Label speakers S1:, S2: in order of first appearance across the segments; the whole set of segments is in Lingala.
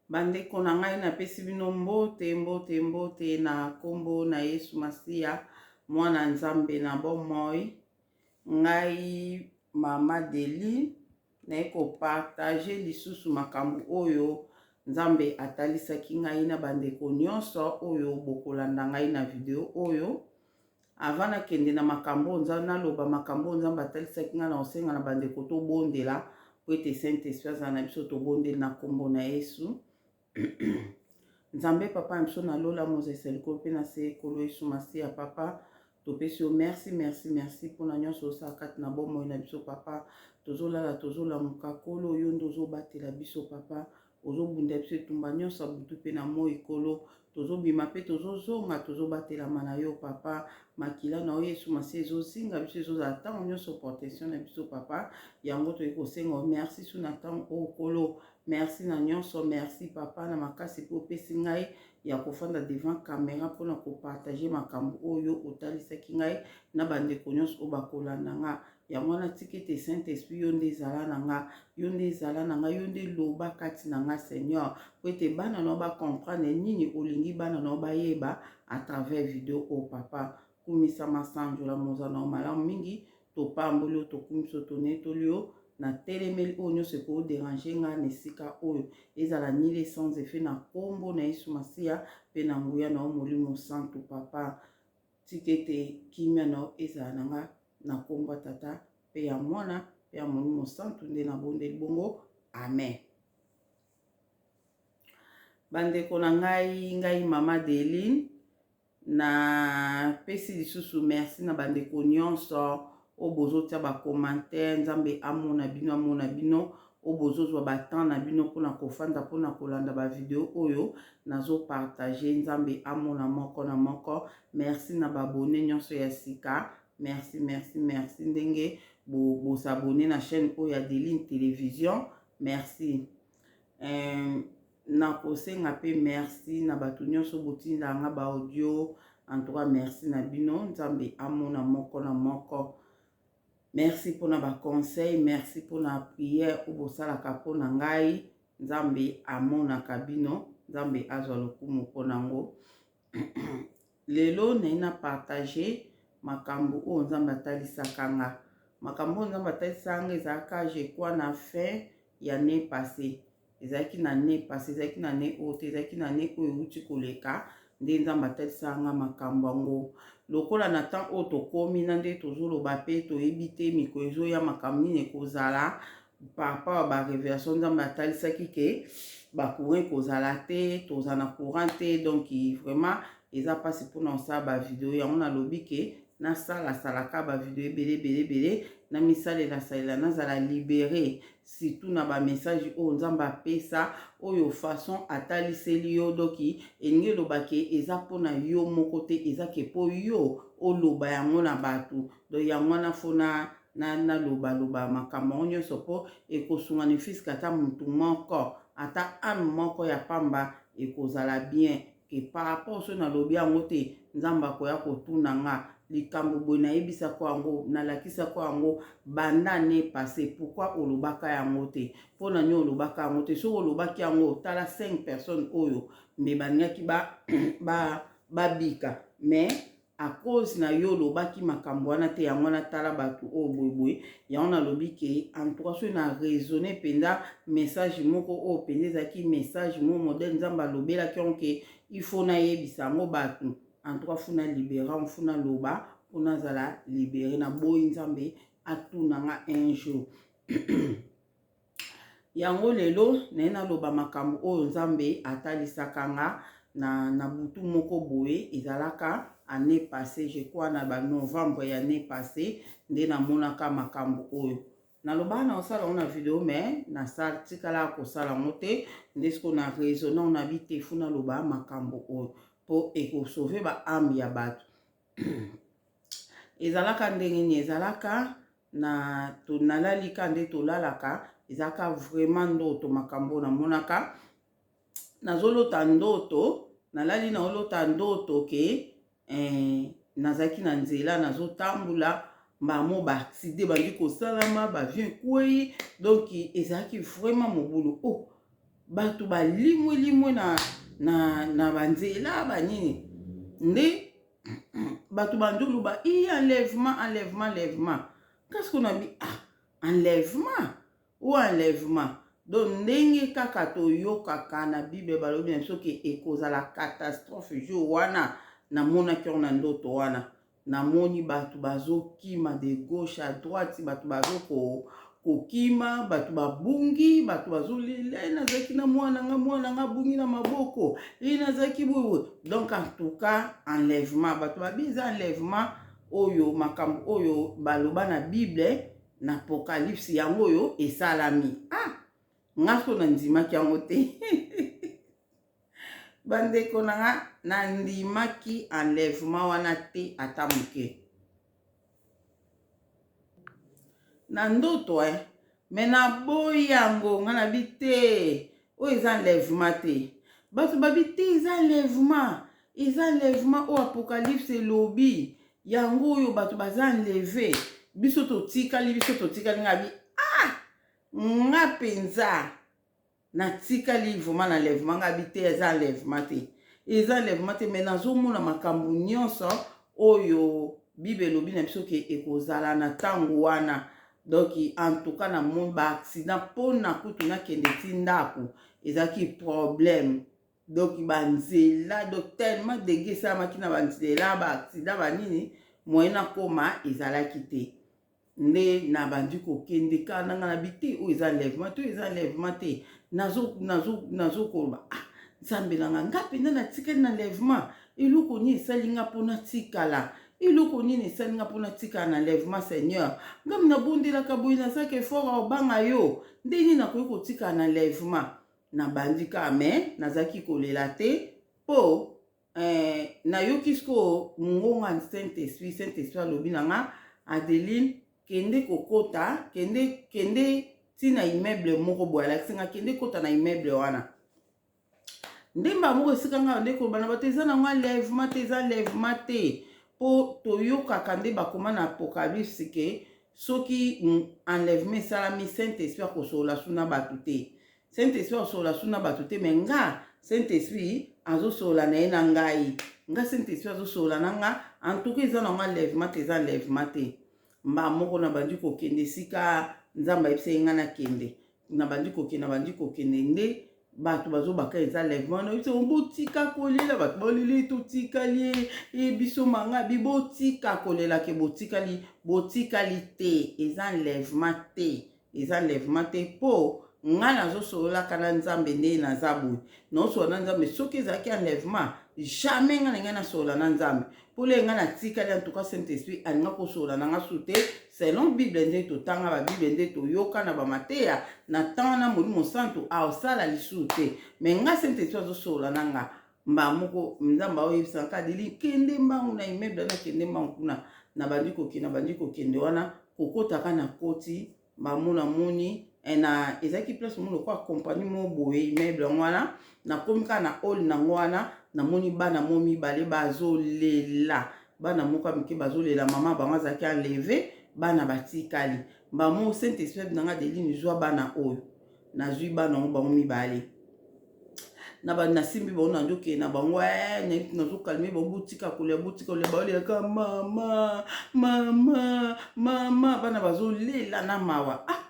S1: Bandeko na ngai, napesi bino mbote, mbote, mbote na nkombo na Yesu Masiya, mwana Nzambe na bomoi. Ngai Mama Deli naye kopartage lisusu makambo oyo Nzambe atalisaki ngai na bandeko nyonso oyo bokolanda ngai na video oyo. Avant nakende na makambo oyo Nzambe, naloba makambo oyo Nzambe atalisaki ngai, na kosenga na bandeko tobondela mpo ete Saint Esprit azala na biso. Tobondeli na nkombo na Yesu. Nzambe papa na biso na lola, mozalisa likolo mpe na se, ekolo Yesu Masiya, papa, topesi yo merci, merci, merci mpona nyonso osala kati na bomoi na biso. Papa, tozolala, tozolamuka, Kolo, yo nde ozobatela biso. Papa, ozobunda biso etumba nyonso ya butu mpe na moi. Kolo, tozobima mpe tozozonga, tozobatelama na yo. Papa, makila na yo Yesu Masiya ezozinga biso, ezozala ntango nyonso protection na biso. Papa, yango toyei kosenga yo merci su na ntango oyo. Kolo, merci na nyonso. Merci papa na makasi mpe opesi ngai ya kofanda devant caméra mpona kopartage makambo oyo otalisaki ngai na bandeko nyonso oyo bakolanda nga. Yango wana, tika ete Saint Esprit, yo nde ezala na nga, yo nde ezala na nga, yo nde loba kati na nga, Seigneur, po ete bana na yo bacomprendre nini olingi bana na yo bayeba à travers video oyo. Papa, kumisama, sanjola, moza na yo malamu mingi. Topamboli yo, tokumisi yo, tonetoli yo. Na telemeli oyo nyonso ekoderange nga na esika oyo, ezala nul, sans effet, na nkombo na Yesu Masiya mpe na nguya na yo Molimo Santu. Papa, tika ete kimia na yo ezala na nga, na nkombo ya Tata mpe ya Mwana mpe ya Molimo Santu nde nabondeli bongo, amen. Bandeko na ngai, ngai Mama Deline, napesi lisusu merci na bandeko nyonso oyo bozotia bacommentaire. Nzambe amona bino, amona bino oyo bozozwa batemps na bino mpona kofanda mpona kolanda bavideo oyo nazopartage. Nzambe amona moko na moko. Merci na baabonnés nyonso ya sika. Merci, merci, merci ndenge bosabonner na chaîne oyo ya Deline Télévision. Merci. Nakosenga mpe merci na bato nyonso botindanga baaudio. En tout cas, merci na bino. Nzambe amona moko na moko. Merci mpona baconseil, merci mpona prière oyo bosalaka mpona ngai. Nzambe amonaka bino, Nzambe azwa lokumu mpona yango. Lelo naye na partage makambo oyo Nzambe atalisaka nga. Makambo oyo Nzambe atalisaka nga ezalaka, je crois, na fin ya année passée. Ezalaki na année passée, ezalaki na année oyo te, ezalaki na année oyo euti koleka nde Nzambe atalisaka nga makambo yango. Lokola na temps oyo tokómi na nde tozoloba mpe toyebi te mikolo ezoya makambo nini ekozala, par rapport ya barévélation Nzambe atalisaki ke bacourant ekozala te, tozala na courant te. Donc vraiment eza mpasi mpona kosala bavideo. Yango nalobi ke nasalasalaka bavideo ebele ebele ebele, na misalela salela, nazala libéré, surtout na bamessage oyo Nzambe apesa, oyo façon ataliseli yo. Donc elingi eloba ke eza mpona yo moko te, eza ke mpo yo oloba yango na bato. Donc yango wana fo na nalobaloba makambo yango nyonso mpo ekosunga ne fût-ce que ata motu moko, ata âme moko ya pamba, ekozala bien ke par rapport so nalobi yango te, Nzambe akoya kotuna nga likambo boye: nayebisako yango, nalakisako yango banda année passée, pourquoi olobaka yango te? Mpo na nini olobaka yango te? Soki olobaki yango, tala 5 personnes oyo mbe balingaki babika, mais à cause na yo olobaki makambo wana te, yango wana tala bato oyo boyeboye. Yango nalobi ke en tout cas soki na raisonne mpenza, message moko oyo mpenza ezalaki message mo modèle Nzambe alobelaki yango ke il faut nayebisa yango bato. En tout cas faut nalibérer, faut naloba mpo nazala libéré. Naboyi Nzambe atuna nga un jour. Yango lelo naye naloba makambo oyo Nzambe atalisaka nga na butu moko boye. Ezalaka année passée, je crois na banovembre ya année passée nde namonaka makambo oyo. Nalobaka na kosala yango na video, mais natikala kosala yango te. Nde sikoyo na raisonne, nabi te, faut naloba makambo oyo mpo ekosauve baâme ya bato. Ezalaka ndenge nini? Ezalaka na nalali ka nde tolalaka, ezalaka vraiment ndoto. Makambo namonaka, nazolota ndoto, nalali, naolota ndoto ke nazalaki na nzela, nazotambola, mbamo baaccident bandi kosalama, baavion ekwei. Donc ezalaki vraiment mobulu. Oh. Bato balimwe limwe na, na, na banzela banini nde bato bandoloba i enlèvement, enlèvement, enlèvement. Kasi kona bi ah, enlèvement ou enlèvement. Donc ndenge kaka toyokaka na Bible, balobi na biso ke ekozala catastrophe jour wana. Namonaki yango na ndoto wana, namoni bato bazokima de gauche à droite, bato bazo kokima, bato babungi, bato bazolela: "Nazalaki na mwana nga, mwana nga abungi na maboko e, nazalaki boye." Donc en tout cas enlèvement, bato babi eza enlèvement oyo, makambo oyo baloba na Bible na Apocalypse, yango oyo esalami. Ah, nga so nandimaki yango te, bandeko na nga, nandimaki enlèvement wana te ata moke na ndoto e. Me naboyi yango, nga nabi te, oyo eza enlèvement te. Bato babi te, eza enlèvement, eza enlèvement oyo Apocalypse elobi, yango oyo bato baza enlevé, biso totikali, biso totikali. Nga bi ah, nga mpenza natikali vraiment na enlèvement. Nga bi te, eza enlèvement te, eza enlèvement te. Me nazomona makambo nyonso oyo Bible elobi na biso ke ekozala na ntango wana. Donc en tout cas namoni baaccident, mpona kutu nakende ti ndako ezalaki problème. Donc banzela, donc tellement dégâts esalamaki na banzela, baaccident, banini, moyen nakoma ezalaki te. Nde nabandi kokende kaka nanga na bi te, oyo eza enlèvement te, oyo eza enlèvement te. Nazokoloba: "Ah, Nzambe na nga, nga mpenza natikali na enlèvement, eloko nini esali nga mpo natikala? Eloko nini esali nga mpo natikala na enlèvement? Seigneur, ngami nabondelaka boye, nazalaka effort obanga yo, nde nini nakoki kotikala na enlèvement?" Nabandi kaka, me nazalaki kolela te, mpo nayoki sikoyo mongonga Saint Esprit. Saint Esprit alobi na nga: "Adeline, kende kokota, kende, kende ntina immeuble moko boye." Alakisi nga: "Kende kota na immeuble wana." Ndemba moko esika nga nde koloba na bato eza nango enlèvement te, eza enlèvement te, mpo toyokaka nde bakoma na Apocalypse ke soki enlèvement esalami, Saint Esprit akosolola su na bato te, Saint Esprit akosolola su na bato te. Me nga, Saint Esprit azosolola na ye na ngai, nga Saint Esprit azosolola na nga. En tout cas eza nango enlèvement te, eza enlèvement te. Mba moko nabandi kokende esika Nzambe ayebisa ye nga nakende. Nabandi kokende, nabandi kokende, nde bato bazobaka eza enlèvement. Na biso botika kolela, bato baleli, totikali e biso manga bi, botika kolela ke botikali, botikali te, eza enlèvement te, eza enlèvement te, mpo nga nazosololaka na Nzambe nde naza boye, naosolola na Nzambe. Soki ezalaki enlèvement, jamais nga na ngai nasolola na Nzambe, mpo le nga natikali. En tout cas Saint Esprit alinga kosolola na nga su te, selon Bible nde totanga babible, nde toyoka na bamateya na ntango wana, Molimo Santu aosala lisusu te. Me nga, Saint Esprit azosolola na nga. Mba moko Nzambe aoyebisaka: "Adeli, kende mbangu na immeuble." Nakende mbangu kuna, nabandi kokende, nabandi kokende wana, kokotaka na koti bamona moni na ezalaki place moko lokola compagnie moko boye, immeuble yango wana. Nakomi kaka na hall nango wana, namoni bana mo mibale bazolela, bana moko ya mike bazolela, mama bango azalaki enlevé, bana batikali. Mbamo Saint Esprit nanga: "Adeline, zwa bana oyo." Nazwi bana yango, bango mibale, na nasimbi bango, nazokende na bango, nazokalme bango: "Botika kolela, botika kolela." Baolelaka: "Mama, mama, mama." Bana bazolela na mawa. Ah,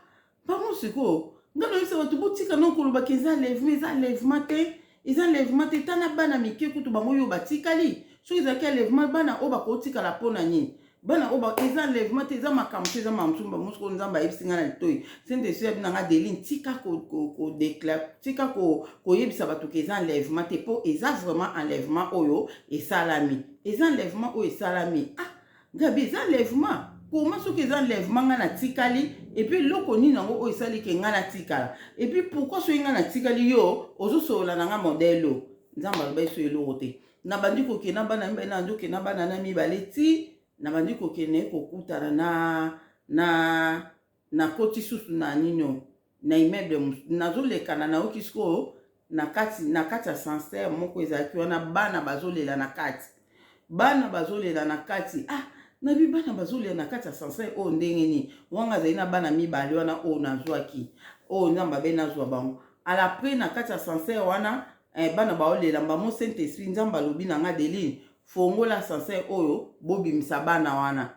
S1: bango sikoyo, nga nayebisa bato: "Botika no kolobaka eza enlèvement, eza enlèvement te, eza enlèvement te. Tana bana mike kutu, bango oyo batikali. Soki ezalaki enlèvement, bana oyo bakotikala mpo na nini? Bana oyo, eza enlèvement te, eza makambo te, eza makambo mosusu." Bango sikoyo, Nzambe ayebisi nga na litoi, Saint Esprit abi nanga: "Adeline, tika kodéclarer, tika koyebisa bato ke eza enlèvement te, mpo eza vraiment enlèvement oyo esalami, eza enlèvement oyo esalami." Ah, ngabi eza enlèvement koma? Soki eza enlèvement, ngai natikali, et puis eloko nini yango oyo esali ke ngai natikala? Et puis pourquoi soki ngai natikali, yo ozosolola na nga modèle oyo? Nzambe aloba so eloko te. Nabandi kokende na bana mibale, nabandi kokende na bana na mibale ti nabandi kokende kokutana na nakoti susu na nini, na immeuble. Nazolekana, nayoki sikoyo na kati ya ascenseur moko ezalaki wana, bana bazolela na kati, bana bazolela na kati. Ah, nabi bana bazolela na kati ya ascenseur oyo ndenge nini? Wanga azali na bana mibale wana oyo nazwaki, oyo Nzambe abe nazwa bango. Alapres na kati ya ascenseur wana eh, bana baolela mbamo. Saint Esprit, Nzambe alobi na nga: "Adeline, fongola ascenseur oyo, bobimisa bana wana."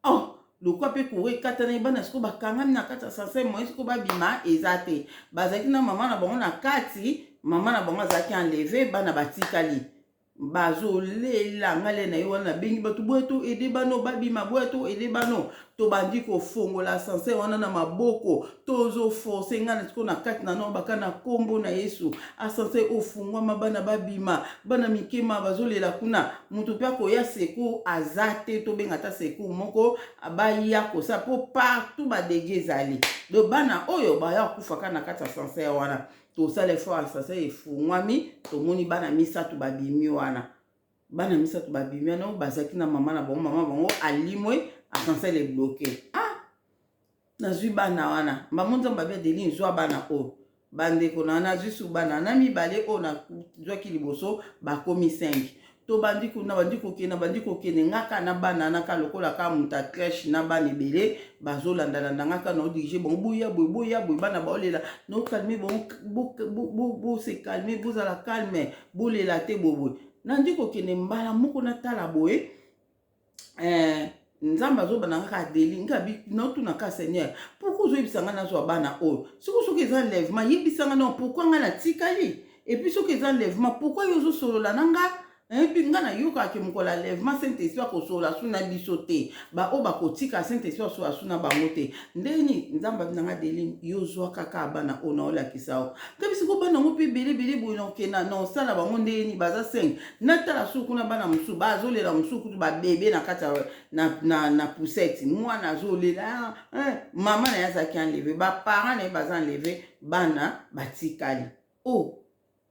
S1: Oh, lokwa mpe courant ekatana, bana sikoyo bakangami na kati ya ascenseur, moyen sikoyo babima eza te. Bazalaki na mama na bango na kati, mama na bango azalaki enlevé, bana batikali bazolela. Ngai le na ye wana, nabengi bato boya to aider bano babima, boya to aider bano. Tobandi kofongola ascenseur wana na maboko, tozoforcer. Ngai na sikoyo na kati na no baka na nkombo na Yesu, ascenseur ofungwama, bana babima. Bana mikema bazolela kuna, moto mpe akoya secours aza te. Tobenga ata secours moko baya kosala, mpo partout badégâts ezali. Donc bana oyo baya kokufaka na kati ya ascenseur wana. Tosala effort, ascenseur efungwami, tomoni bana misato babimi wana. Bana misato babimi wana, bazalaki na mama na bango. Mama bango alimwe, ascenseur ebloqué. Ah, nazwi bana wana mbamo. Nzambe abi: "Adeline, zwa bana oyo." Bandeko na, nazwi su bana na mibale oyo nazwaki liboso, bakomi 5. Tobandi kuna, bandi kokende, bandi kokende. Ngaka na bana naka lokola kaka moto ya crèche na bana ebele bazolandalanda. Ngaka na odirige bango: "Boya boye, boya boye." Bana baolela, nocalmer bango: "Bose calmer, bozala calme, bolela te." Boboye nandi kokende, mbala moko natala boye, Nzambe azobanda kaka: "Adeline." Ngabi naotuna ka: "Seigneur, pourquoi ozoyebisa ngai nazwa bana oyo? Soki eza enlèvement, yebisa ngai non, pourquoi ngai natikali? Et puis soki eza enlèvement, pourquoi yo ozosolola na nga? Epi nga nayokaka mokolo ya enlèvement, Saint Esprit akosolola su na biso te. Baoyo bakotika, Saint Esprit asolola su na bango te. Ndeni Nzambe abi nanga: 'Adeline, yo zwa kaka bana oyo naolakisa yo.' Kabi siko bana yango mpe ebele ebele boye, nakokenda na osala bango ndeni? Baza 5. Natala su kuna, bana mosusu bazolela, mosusu kutu babebe na kati na poussette. Mwana azolela, mama na ye azalaki enlevé, baparent na ye baza enlevé, bana batikali. O oh,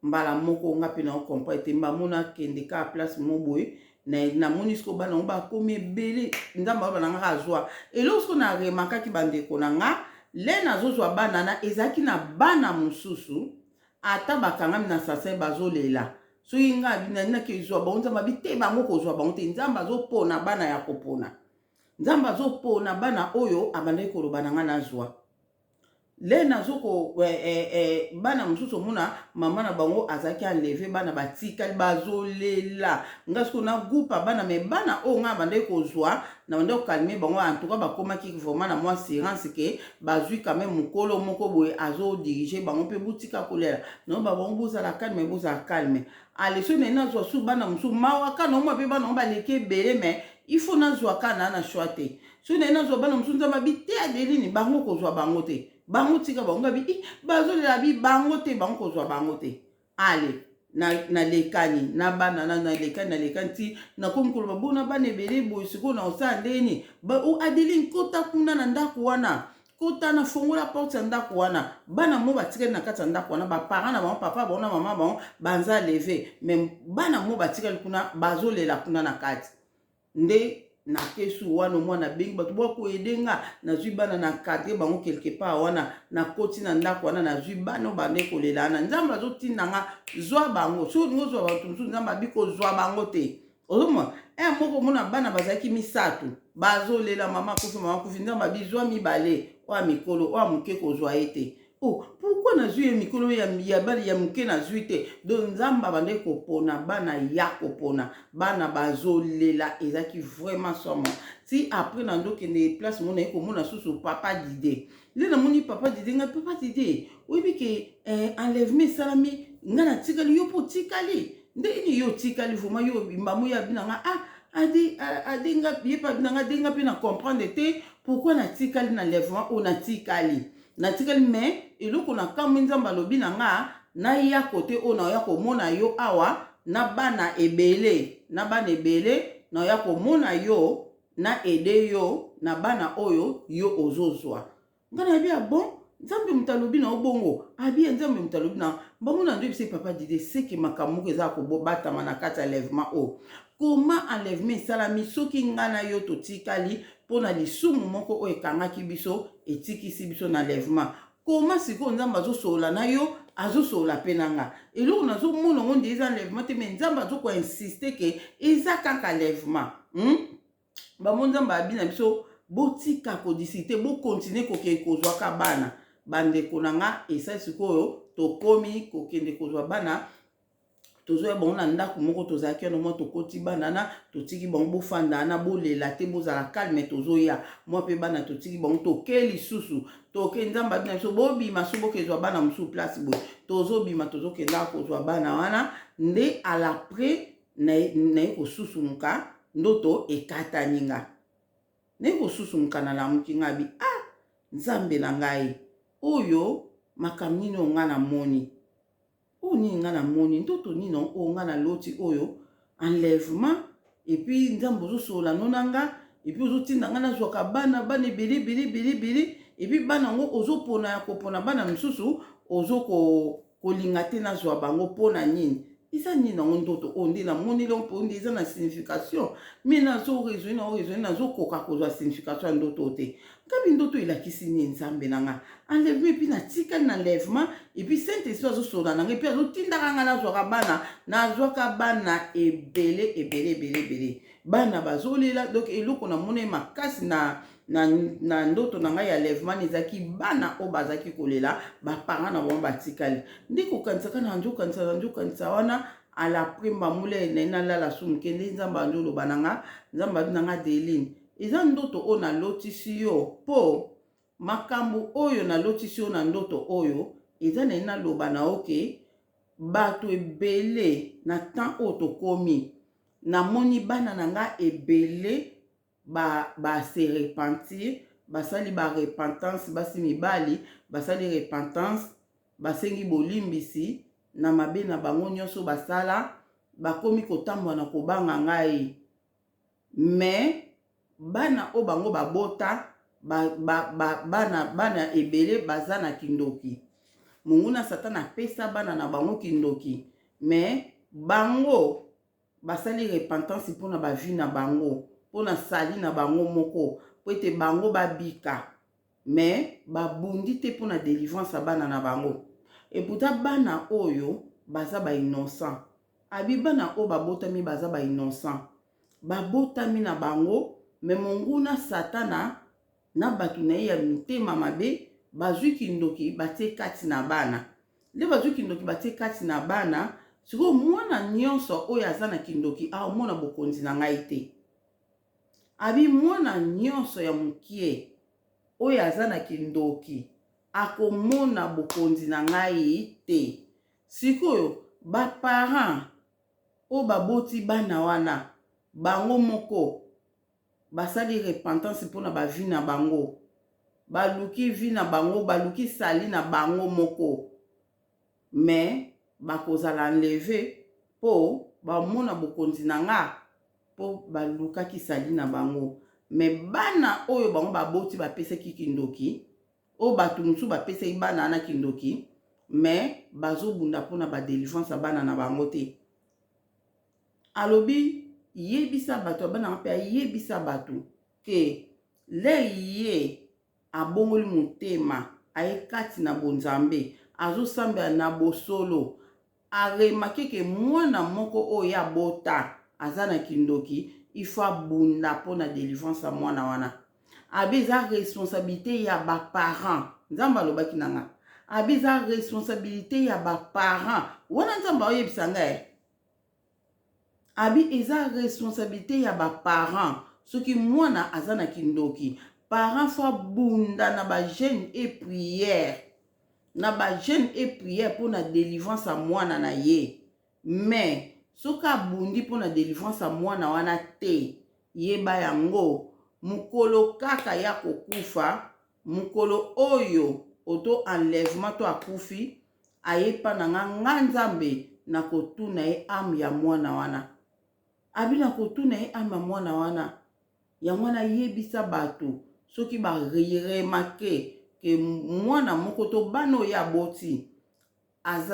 S1: mbala moko nga mpe na ocomprendre te. Mbamona akende kaka place mo boye, namoni sikoyo bana yango bakomi ebele. Nzambe aloba na nga: "Azwa eloko." Sikoyo na remarquaki, bandeko na nga, le nazozwa bana na ezalaki na bana mosusu, ata bakangami na ascenseur, bazolela. Soki nga naki ezwa bango, Nzambe abi te, bango kozwa bango te. Nzambe azopona bana ya kopona, Nzambe azopona bana oyo abandaki koloba na nga nazwa. Le nazoko bana mosusu, omona mama na bango azalaki enlevé, bana batikali bazolela. Nga sikoyo na groupe ya bana, mais bana oyo ngai bandaki kozwa, na bandaki kocalmer bango. En tout cas bakomaki vraiment na mwa assurance ke bazwi quand même mokolo moko boye azodirige bango mpe botika kolela. No babango: "Bozala calme, bozala calme." Ale soki naye nazwa su bana mosusu, mawaka na omwa mpe bana ngo baleki ebele, mais il faut nazwa ka na choix te. Soki naye nazwa bana mosusu, Nzambe abi te: "Adeline, bango kozwa bango te, bango tika bango." Abi bazolela, bi bango te, bango kozwa bango te. Ale nalekani na bana, nalekani, nalekani ti nakomi koloba bona bana ebele boye. Sikoyo na osala ndeni? "Adeline, kota kuna na ndako wana, kota na fongola porte ya ndako wana." Bana mo batikali na kati ya ndako wana, baparent na bango, papa bango na mama bango banza enlevé, mais bana mo batikali kuna, bazolela kuna na kati. Nde nakesu wana, mwana abengi bato bakoaider nga. Nazwi bana, na cadre bango quelque part wana. Nakoti na ndako wana, nazwi bana oyo bande kolela wana. Nzambe azotinda nga: "Zwa bango." Soki olingi ozwa bato mosusu, Nzambe abi kozwa bango te. Ozomona e moko, omona bana bazalaki misato, bazolela: "Mama akufi, mama akufi." Nzambe abi: "Zwa mibale oyo ya mikolo, oyo ya moke kozwa ye te." Oh, pourquoi nazwi ye mikolo, ya bana ya moke nazwi te? Donc Nzambe abandaki kopona bana ya kopona. Bana bazolela, ezalaki vraiment somo. Ti après na ndokende place mo, naye komona susu papa Dide. Nde namoni papa Dide, ngai: "Papa Dide, oyebi ke enlèvement esalami, ngai natikali, yo mpo otikali ndeni? Yo otikali vraiment, yo mbamo ye." Abi na nga: "Ah, ade adenga ye mpe." Abi na nga: "Adenga mpe na comprendre te pourquoi natikali na enlèvement oyo, natikali. Mais eloko na kamwi, Nzambe alobi na nga naya kote oyo, naoya komona yo awa na bana ebele, na bana ebele, naoya komona yo, na aider yo na bana oyo yo ozozwa." Ngai nayebi ya bon, Nzambe moto alobi na yo bongo. Abi ya Nzambe moto alobi na bango. Na ndoyebisa papa Dide seke makambo moko eza kobatama na kati ya enlèvement oyo. Koma enlèvement esalami, soki ngai na yo totikali mpo na lisumu moko oyo ekangaki biso, etikisi biso na enlèvement, koma sikoyo Nzambe azosolola na yo, azosolola mpe na nga? Eloko nazomona ngo nde eza enlèvement te, mais Nzambe azokoinsiste ke eza kaka enlèvement, Bango Nzambe abi na biso: "Botika kodiscuter, bocontinuer kokende kozwaka bana." Bandeko na nga, esali sikoyo. Tokomi kokende kozwa bana, tozoya bango na ndako moko tozalaki wana. Mwa tokoti bana na totiki bango, bofanda na bolela te, bozala calme, tozoya. Mwa mpe bana totiki bango, toke lisusu, toke. Nzambe abi na biso, bobima so bokezwa bana mosusu place boye. Tozobima, tozokendaka kozwa bana wana nde alaprès naye kosusumuka, ndoto ekatani nga. Naye kosusumuka, nalamuki nga bi: "Ah, Nzambe na ngai, oyo makambo nini oyo nga namoni? Oyo nini nga namoni? Ndoto nini oyo nga naloti? Oyo enlèvement, et puis Nzambe ozosolola no na nga, et puis ozotinda nga nazwaka bana, bana ebele ebele ebele ebele, et puis bana yango ozopona ya kopona, bana mosusu ozokolinga te nazwa bango. Mpo na nini? Eza nini yango ndoto oyo nde namoni lo mpo nde eza na signification?" Mais nazo raisonner, na raisonner, nazokoka kozwa signification ya ndoto te. Nkabi: "Ndoto elakisi nini, Nzambe na nga? Enlèvement, et puis natikali na enlèvement, et puis Saint Esprit azosolola na ngai, et puis azotindaka nga nazwaka bana, nazwaka bana ebele ebele ebele ebele, bana bazolela." Donc eloko namoni ye makasi na ndoto na ngai ya enlèvement ezalaki bana oyo bazalaki kolela, baparent na bango batikali. Nde kokanisaka na nzokanisa na nzokanisa wana, alaprès mbamula naye nalala su moke, nde Nzambe andi oloba na nga. Nzambe abi na nga: "Deline, eza ndoto oyo nalotisi yo, mpo makambo oyo nalotisi yo na ndoto oyo eza na ye naloba na yo ke bato ebele na temps oyo tokomi, namoni bana na nga ebele ba se repentir, basali barepentance, basi mibali basali repentance, basengi bolimbisi na mabe na bango nyonso basala, bakomi kotambola na kobanga ngai. Mais bana oyo bango babota ba, ba, ba, bana, bana ebele baza na kindoki. Monguna Satana apesa bana na bango kindoki, mais bango basali repentance mpona bavie na bango, mpona salut na bango moko, po ete bango babika, mais babundi te mpona délivrance ya bana na bango. Et pourtant bana oyo baza bainnocent." Abi bana oyo babotami baza bainnocent, babotami na bango, mais monguna Satana na bato na ye ya mitema mabe bazwi kindoki, batie kati na bana. Nde bazwi kindoki, batie kati na bana. Sikoyo mwana nyonso oyo aza na kindoki aomona bokonzi na ngai te. Abi mwana nyonso ya mokie oyo aza na kindoki akomona bokonzi na ngai te. Sikoyo baparent oyo baboti bana wana, bango moko basali repentance mpona bavie na bango, baluki vie na bango, baluki salut na bango moko, mais bakozala enlevé mpo bamona bokonzi na nga, mpo balukaki salut na bango. Mais bana oyo bango baboti bapesaki kindoki, oyo bato mosusu bapesaki bana wana kindoki, mais bazobunda mpona badélivrance ya bana na bango te." Alobi: "Yebisa bato ya bana mpe ayebisa bato ke le ye abongoli motema, aye kati na bonzambe, azosambela na bosolo, aremarquer ke mwana moko oyo abota aza na kindoki, il faut abunda mpona délivrance ya mwana wana." Abi eza responsabilité ya baparent. Nzambe alobaki na nga, abi eza responsabilité ya baparent wana. Nzambe aoyebisa ngai, abi eza responsabilité ya baparent. Soki mwana aza na kindoki, parent faut abunda na bajeûne et prière, na bajeûne et prière mpona délivrance ya mwana na ye. Mais soki abundi mpona délivrance ya mwana wana te, yeba yango, mokolo kaka ya kokufa, mokolo oyo oto enlèvement to akufi, ayepa na nga, nga Nzambe nakotuna ye âme ya mwana wana. Abi nakotuna ye âme ya mwana wana. Yango wana yebisa bato, soki baremarquer ke mwana moko to bana oyo aboti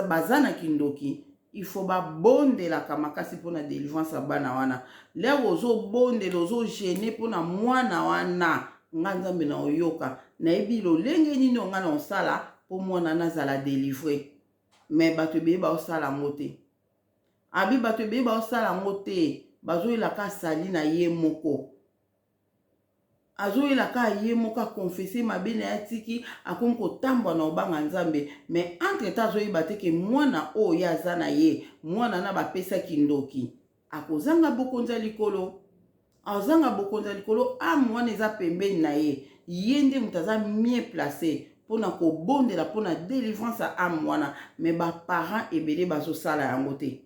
S1: baza na kindoki, il faut babondelaka makasi mpona délivrance ya bana wana. Lere ozobondela, ozojeûner mpona mwana wana, nga Nzambe na oyoka, nayebi lolenge nini oyo nga na osala mpo mwana nazala délivré. Mais bato ebele baosala yango te. Abi bato ebele baosala yango te, bazoyelaka salut na ye moko. Azoyela kaka ye moko aconfesser mabe na ye, atiki, akomi kotambwa na obanga Nzambe. Mais entre temps azoyeba te ke mwana oyo ye aza na ye, mwana na bapesaki ndoki, akozanga bokonzi ya likolo, azanga bokonzi ya likolo. Âme wana eza pembeni na ye. Ye nde moto aza mieux placé mpona kobondela mpona délivrance ya âme wana. Mais baparent ebele bazosala yango te.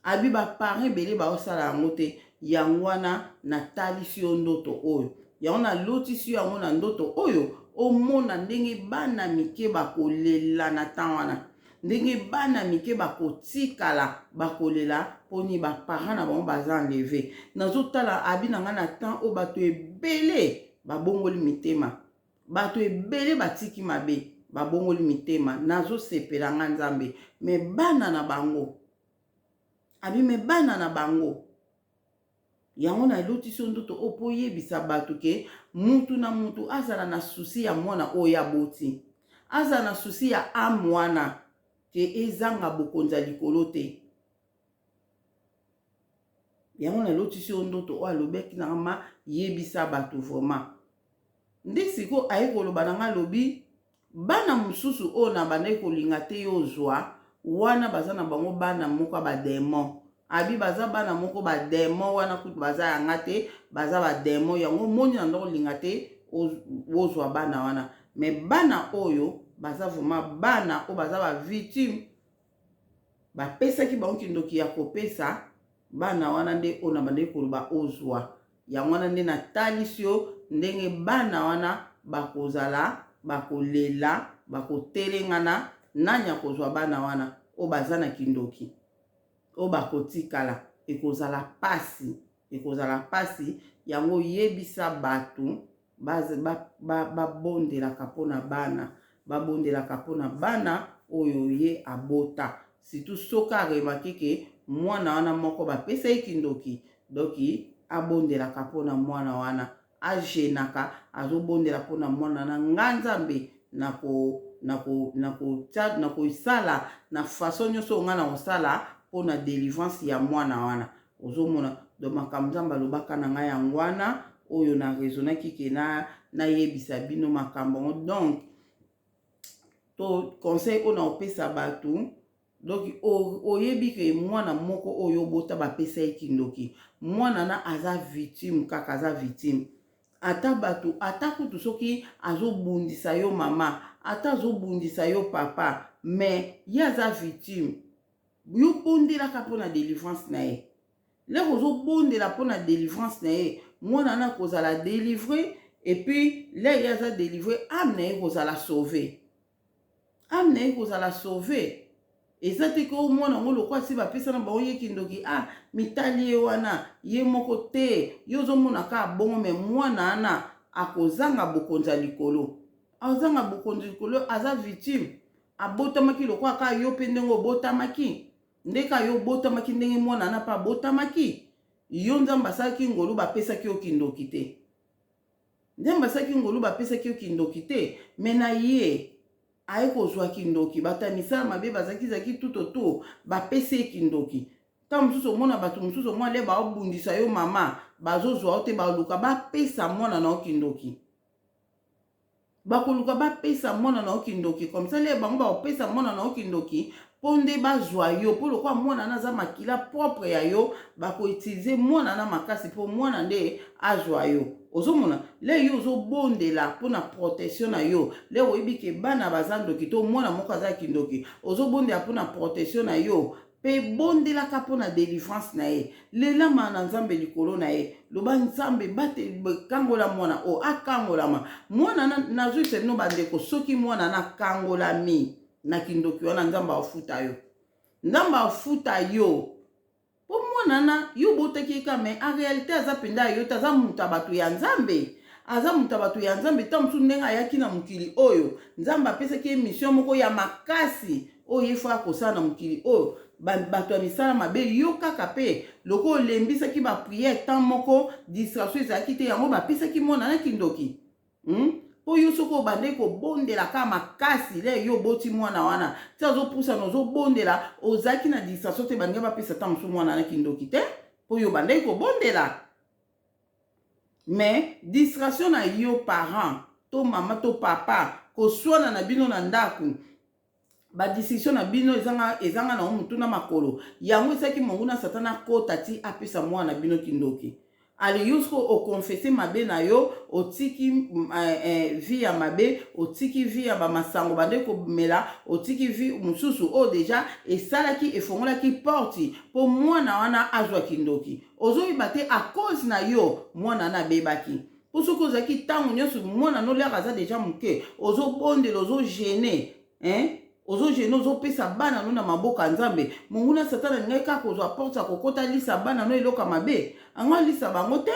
S1: Abi baparent ebele baosala yango te. Yango wana natalisi yo ndoto oyo, yango nalotisi yo yango na ndoto oyo. Omona ndenge bana mike bakolela na temps wana, ndenge bana mike bakotikala bakolela mponi baparent na bango baza enlevé. Nazotala, abi na ngai, na temps oyo bato ebele babongoli mitema, bato ebele batiki mabe, babongoli mitema. Nazosepela nga Nzambe. Mais bana na bango, abi, mais bana na bango, yango nalotisi yo ndoto oyo mpo oyebisa bato ke mutu na mutu azala na souci ya mwana oyo aboti, azala na souci ya âme wana ke ezanga bokonzi ya likolo te. Yango nalotisi yo ndoto oyo. Alobaki na ma yebisa bato vraiment. Nde sikoyo aye koloba na nga, alobi bana mosusu oyo na bandaki kolinga te yo ozwa wana, baza na bango bana moko ya badémon. Abi baza bana moko badémon wana, kutu baza yanga te, baza badémon. Yango moni na ndako olinga te ozwa bana wana. Mais bana oyo baza vraiment bana oyo baza bavictime, bapesaki bango kindoki ya kopesa bana wana. Nde oyo na bandaki koloba ozwa yango wana, nde natalisi yo ndenge bana wana bakozala, bakolela, bakotelengana. Nani akozwa bana wana oyo baza na kindoki, oyo bakotikala? Ekozala pasi, ekozala pasi. Yango yebisa bato babondelaka mpona bana, babondelaka mpona bana oyo ye abota, surtout soki aremarquer ke mwana wana moko bapesa ye kindoki. Donc abondelaka mpona mwana wana, ajeûnaka, azobondela mpona mwana na nga. Nzambe nakosala na façon nyonso oyo ngai na kosala mpona délivrance ya mwana wana. Ozomona donc makambo Nzambe alobaka na ngai, yango wana oyo na raisonnaki ke nayebisa bino makambo yango. Donc to conseil oyo na kopesa bato, donc oyebi ke mwana moko oyo obota bapesa ye kindoki, mwana na aza victime kaka, aza victime. Ata bato, ata kutu soki azobundisa yo mama, ata azobundisa yo papa, mais ye aza victime. Yo bondelaka mpona délivrance na ye. Lero ozobondela mpona délivrance na ye, mwana wana kozala délivré. Et puis lere ye aza délivré, âme na ye kozala sauvé, âme na ye kozala sauvé. Eza te ke omwana yango lokola si bapesa na bango ye kindoki, ah, mitali ye wana ye moko te. Ye ozomona kaka bongo, mais mwana wana akozanga bokonzi ya likolo, azanga bokonzi likolo. Aza victime. Abotamaki lokola kaka yo mpe ndenge obotamaki, nde kaka yo obotamaki ndenge mwana wana mpe abotamaki. Yo Nzambe asalaki ngolu, bapesaki yo kindoki te. Nzambe asalaki ngolu, bapesaki yo kindoki te. Mais na ye aye kozwa kindoki, bato ya misala mabe bazalaki zalaki tout autour, bapesi ye kindoki. Ntango mosusu omona bato mosusu, omona le baobundisa yo mama, bazozwa yo te, baluka bapesa mwana na yo kindoki, bakoluka bapesa mwana na yo kindoki. Comme ça le bango bakopesa mwana na yo kindoki mpo nde bazwa yo, mpo lokola mwana na aza makila propre ya yo, bakoutiliser mwana na makasi mpo mwana nde azwa yo. Ozomona le yo ozobondela mpona protection na yo. Le oyebi ke bana baza ndoki to mwana moko aza kindoki, ozobondela mpona protection na yo mpe bondelaka mpona délivrance na ye. Lelama na Nzambe likolo na ye, loba: "Nzambe, bate kangola mwana oyo, akangolama mwana." Nazwisa bino bandeko, soki mwana nakangolami na kindoki wana, Nzambe afuta yo, Nzambe afuta yo. Mpo mwana na yo obotaki ye ka, mais en réalité aza mpenza ya yo te. Aza moto ya bato ya Nzambe, aza moto ya bato ya Nzambe. Ntango mosusu ndenge ayaki na mokili oyo, Nzambe apesaki ye mission moko ya makasi oyo ye fo akosala na mokili oyo. Bato ya misala mabe, yo kaka mpe lokola olembisaki baprière, temps moko distraction ezalaki te, yango bapesaki mwana na kindoki, Mpo yo soki obandeki kobondela kaka makasi, le yo oboti mwana wana ti azopusana, ozobondela, ozalaki na distraction te, baninga bapesa ta mosusu mwana na kindoki te, mpo yo obandeki kobondela. Mais distraction na yo parent to mama to papa, koswana na bino na ndako, badiscussion na bino ezanga ezanga na mutu na makolo, yango esalaki monguna Satana akota ti apesa mwana na bino kindoki. Ale yo siko oconfesser mabe na yo, otiki vie ya mabe, otiki vie ya bamasango bande komela, otiki vie mosusu oyo déjà esalaki, efongolaki porte mpo mwana wana azwa kindoki. Ozoyeba te, à cause na yo mwana wana abebaki. Mpo soki ozalaki ntango nyonso mwana noliaka aza déjà moke, ozobondela, ozojeûner, hein? Ozojeûner, ozopesa bana no na maboko ya Nzambe, monguna Satana alingaki kaka kozwa porte ya kokota lisa bana no eloko ya mabe. Ango alisa bango te,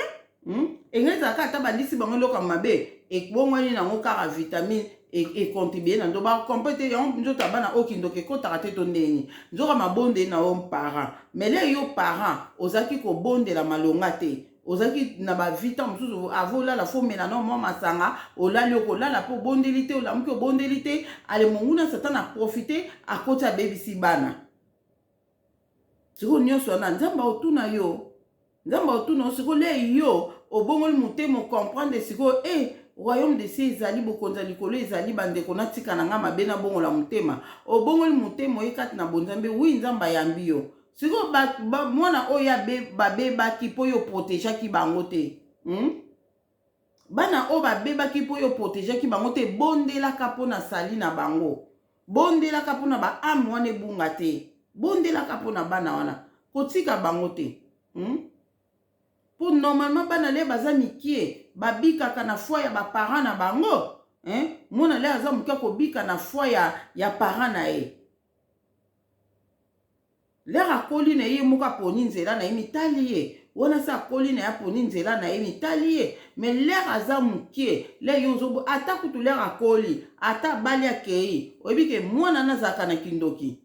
S1: Engai ezalaka ata balisi bango eloko ya mabe, ebongwani nango kaka vitamine, econtribuer na ndo bacomprendre te yango. Nzoto ya bana oyo kindoki ekɔtaka te to ndeni nzoka mabondeli na yo parent. Mais le yo parent ozalaki kobondela malonga te, ozalaki na bavita mosusu, avo olala fo omela no mwa masanga, olali, okolala mpe obondeli te, olamuki obondeli te. Ale monguna Satana aprofiter, akoti, abebisi bana. Sikoyo nyonso wana Nzambe aotuna yo, Nzambe aotuna yo. Sikoyo le yo obongoli motema, ocomprendre sikoyo e royaume de cieux ezali, bokonzi ya likolo ezali. Bandeko, natika na nga mabe, nabongola motema. Obongoli motema, oye kati na bonzambe, wi, Nzambe ayambi yo. Sikoyo mwana oyo babebaki mpo yo protégeaki bango te, Bana oyo babebaki mpo yo protégeaki bango te, bondelaka mpo na sali na bango, bondelaka mpona baâme wana ebunga te, bondelaka mpona bana wana, kotika bango te, Mpo normalement bana le baza mikie babikaka na foi ya baparent na bango, hein? Mwana le aza moke akobika na foi ya parent na ye. L'heure akoli na ye moko, aponi nzela na ye, mitali ye wana. Se akoli na ye, aponi nzela na ye, mitali ye. Mais l'heure aza mokie, le yo ozobo ata kutu l'heure akoli, ata abali, akei, oyebi ke mwana wana azalaka na kindoki.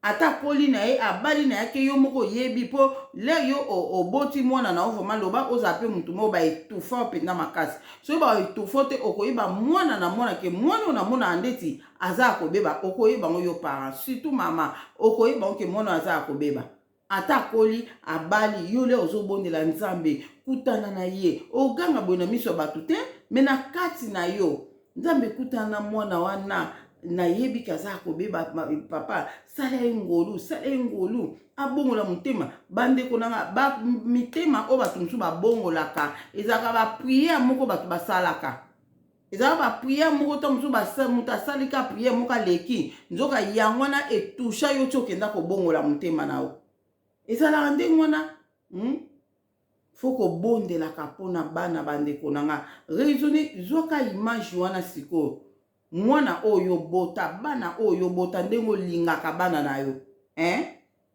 S1: Ata akoli na ye, abali na ye, ake, yo moko oyebi. Mpo l'heure yo oboti mwana na yo, vraiment loba ozala mpe motu moko baétouffer mpenza makasi. Soki baétouffer te, okoyeba mwana na mwana ke mwana oyo namonaka ndeti aza ya kobeba. Okoyeba yango yo parent, surtout mama, okoyeba yango ke mwana oyo aza ya kobeba. Ata akoli, abali, yo le ozobondela Nzambe, kutana na ye, oganga boye na miso ya bato te, mais na kati na yo: Nzambe, kutana na mwana wana, nayebi ke aza kobeba. Papa, sala ye ngolu, sala ye ngolu, abongola motema. Bandeko nanga, mitema oyo bato mosusu babongolaka ezalaka baprière moko bato basalaka, ezalaka baprière moko to mosusu moto asalika prière moko aleki, nzoka yango wana etoucha yo ti okenda kobongola motema na yo. Ezalaka ndenge wana, Fo kobondelaka mpona bana. Bandeko na nga, raisonne, zwaka image wana sikoyo. Mwana oyo obota, bana oyo obota, ndenge olingaka bana na yo, hein?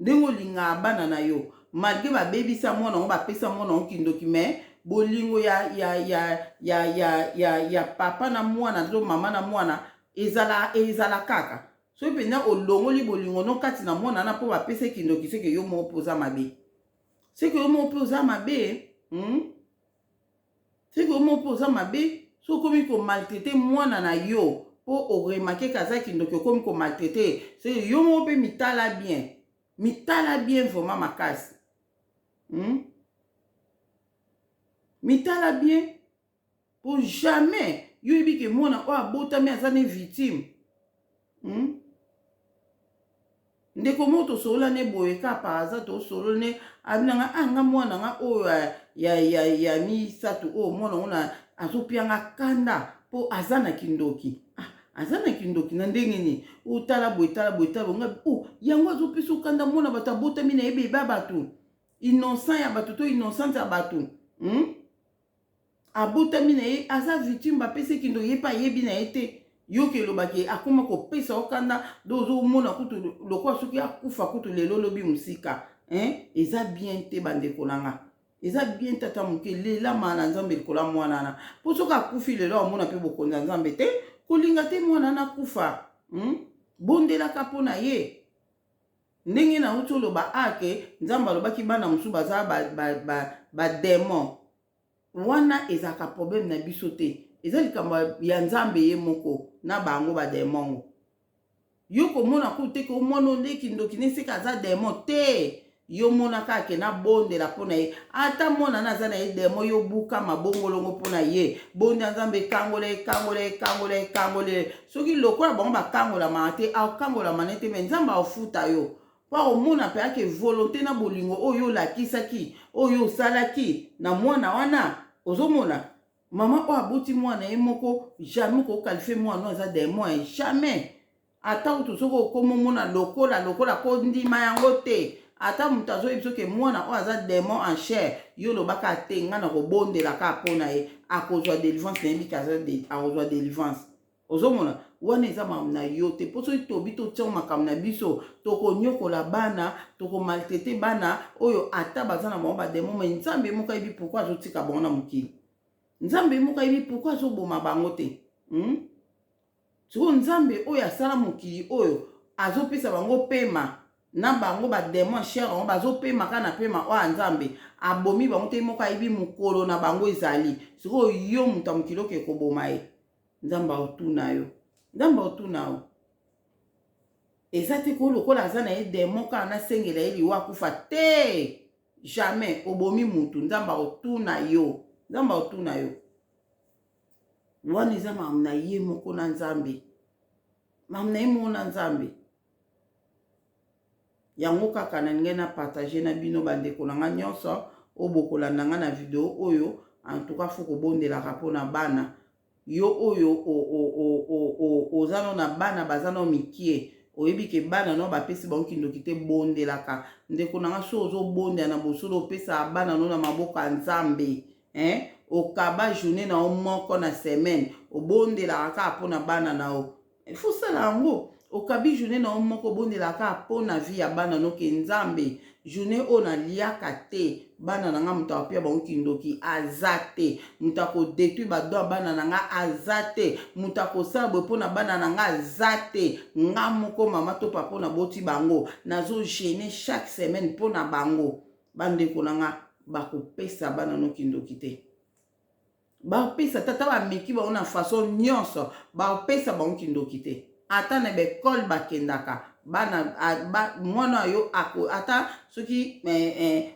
S1: Ndenge olingaka bana na yo, malgré babebisa mwana yango, bapesa mwana yango kindoki, mais bolingo ya papa na mwana to mama na mwana ezala kaka. Soki mpenza olongoli bolingo no kati na mwana wana mpo bapesa kindoki, seke yo moko mpo oza mabe, seke yo moko mpe oza mabe, Seke yo moko mpe oza mabe. Soki okomi komaltraiter mwana na yo mpo oremarquer ke aza kindoki, okomi komaltraiter, seke yo moko mpe mitala bien, mitala bien vraiment makasi, Mitala bien, po jamais yo oyebi ke mwana oyo abotami aza ne victime, Ndeko moko tosolola ne boye ka par hasard, tosolola ne abinanga: ah, nga mwana nga oyo ya misato oyo, mwana ngo azopianga kanda mpo aza na kindoki. Ah, aza na kindoki na ndenge nini? Otala boye, tala boye, tala boye. Nga oh, yango azopesa okanda. Mwana bato abotami na ye beba bato innocent ya bato to innocente ya bato, Abotami na ye aza victime, bapesi kindoki, ye mpe ayebi na ye te. Yoki elobaki akóma kopesa okanda do ozomona kutu lokola soki akufa kutu lelo olobi mosika, hein? Eza bien te, bandeko na nga, eza bien te ata moke. Lelama na Nzambe likolo ya mwana wana, mpo soki akufi lelo, amona mpe bokonzi ya Nzambe te. Kolinga te mwana wana akufa, Bondelaka mpo na ye. Ndenge nauti oloba ake Nzambe alobaki bana mosusu baza badémon ba, ba wana, ezalaka problème na biso te, eza likambo ya Nzambe ye moko na bango badémon. Ngo yo komona kutu te ke omwana oleki ndoki neseka aza démon te. Yo mona kaka ke nabondela mpo na ye. Ata mwana na aza na ye demo, yo buka mabongolongo mpo na ye. Bonda Nzambe, ekangola, ekangola, ekangola, ekangola. Soki lokola bango bakangolamaka te, akangolama ne te, me Nzambe akofuta yo. Mpo akomona mpe ake volonté na bolingo oyo olakisaki, oyo osalaki na mwana wana. Ozomona mama oyo aboti mwana ye moko, jamais koqualifier mwana oyo aza démon, jamais. Ata kutu soki okoma omona lokola lokola, kondima yango te. Ata moto azoyebi soki mwana oyo aza démon en chair, yo olobaka te, ngai na kobondela kaka mpo na ye, akozwa délivrance. Nayebi ke akozwa délivrance. Ozomona, wana eza makambo na yo te. Mpo soki tobi totia makambo na biso, tokonyokola bana, tokomaltraiter bana oyo. Ata baza na bango badémon, mais Nzambe moko ayebi pourquoi azotika bango na mokili. Nzambe moko ayebi pourquoi azoboma bango te, Sikoyo Nzambe oyo asala mokili oyo azopesa bango pema na bango, badémon chair yango bazopema kaka na pema oyo ya Nzambe, abomi bango te. Moko ayebi mokolo na bango ezali. Sikoyo yo moto ya mokili oke koboma ye, Nzambe aotuna yo, Nzambe aotuna yo. Eza te ko lokola aza na ye démon kaka nasengela ye liwa, akufa te. Jamais. Obomi mutu, Nzambe akotuna yo, Nzambe akotuna yo. Wana eza makambo na ye moko na Nzambe, makambo na ye moko na Nzambe. Yango kaka nalingai na partage na bino, bandeko na nga nyonso oyo bokolanda nga na video oyo. En tout cas, faut kobondelaka mpona bana. Yo oyo oza no na bana, baza no mikie, oyebi ke bana no bapesi bango kindoki te, bondelaka, ndeko na nga. So ozobondela na bosolo, opesaka bana no na maboko ya Nzambe, hein? Okaba journée na yo moko na semaine, obondelaka kaka mpona bana na yo. Il sala yango. Okabi journée na yo moko, obondelaka kaka mpona vie ya bana no, ke Nzambe, journée oyo naliaka te, bana na nga moto akopia bango kindoki aza te, moto akodétruire badon ya bana na nga aza te, moto akosala boye mpona bana na nga aza te. Nga moko mama to papa naboti bango, nazojeûner chaque semaine mpona bango. Bandeko na nga, bakopesa bana no kindoki te. Bapesa tata bameki bango na façon nyonso, bapesa bango kindoki te. Ata na baekole bakendaka, bana ba, mwana yo ako, ata soki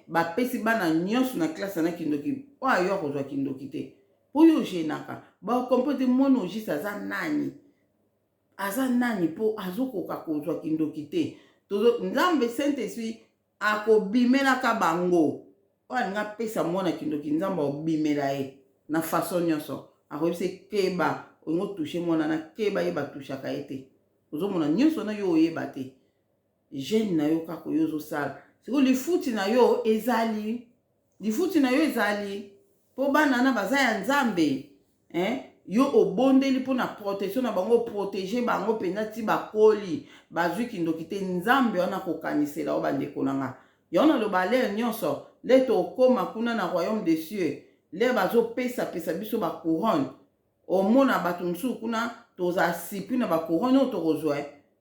S1: bapesi bana nyonso na classe na kindoki, oyo yo akozwa kindoki te, mpo yo ojeûnaka. Bacomprendre te mwana ogiste aza nani, aza nani mpo azokoka kozwa kindoki te. Nzambe Saint Esprit akobimelaka bango. Oyo alingi apesa mwana kindoki, Nzambe akobimela ye na façon nyonso, akoyebisa: keba, olingi otoucher mwana na, keba. Ye batouchaka ye te. Ozomona nyonso wana, yo oyeba te. Jeûne na yo kaka oyo ozosala sikoyo, lifuti na yo ezali, lifuti na yo ezali, mpo bana wana baza ya Nzambe, hein? Yo obondeli mpona protection na bango, protéger bango mpenza ti bakoli, bazwi kindoki te. Nzambe wana kokanisela yo. Bandeko na nga, yango naloba l'heure nyonso, le tokóma kuna na royaume des cieux, le bazopesapesa biso bacouronne, omona bato mosusu kuna tozala surpris na bacouronne oyo tokozwa.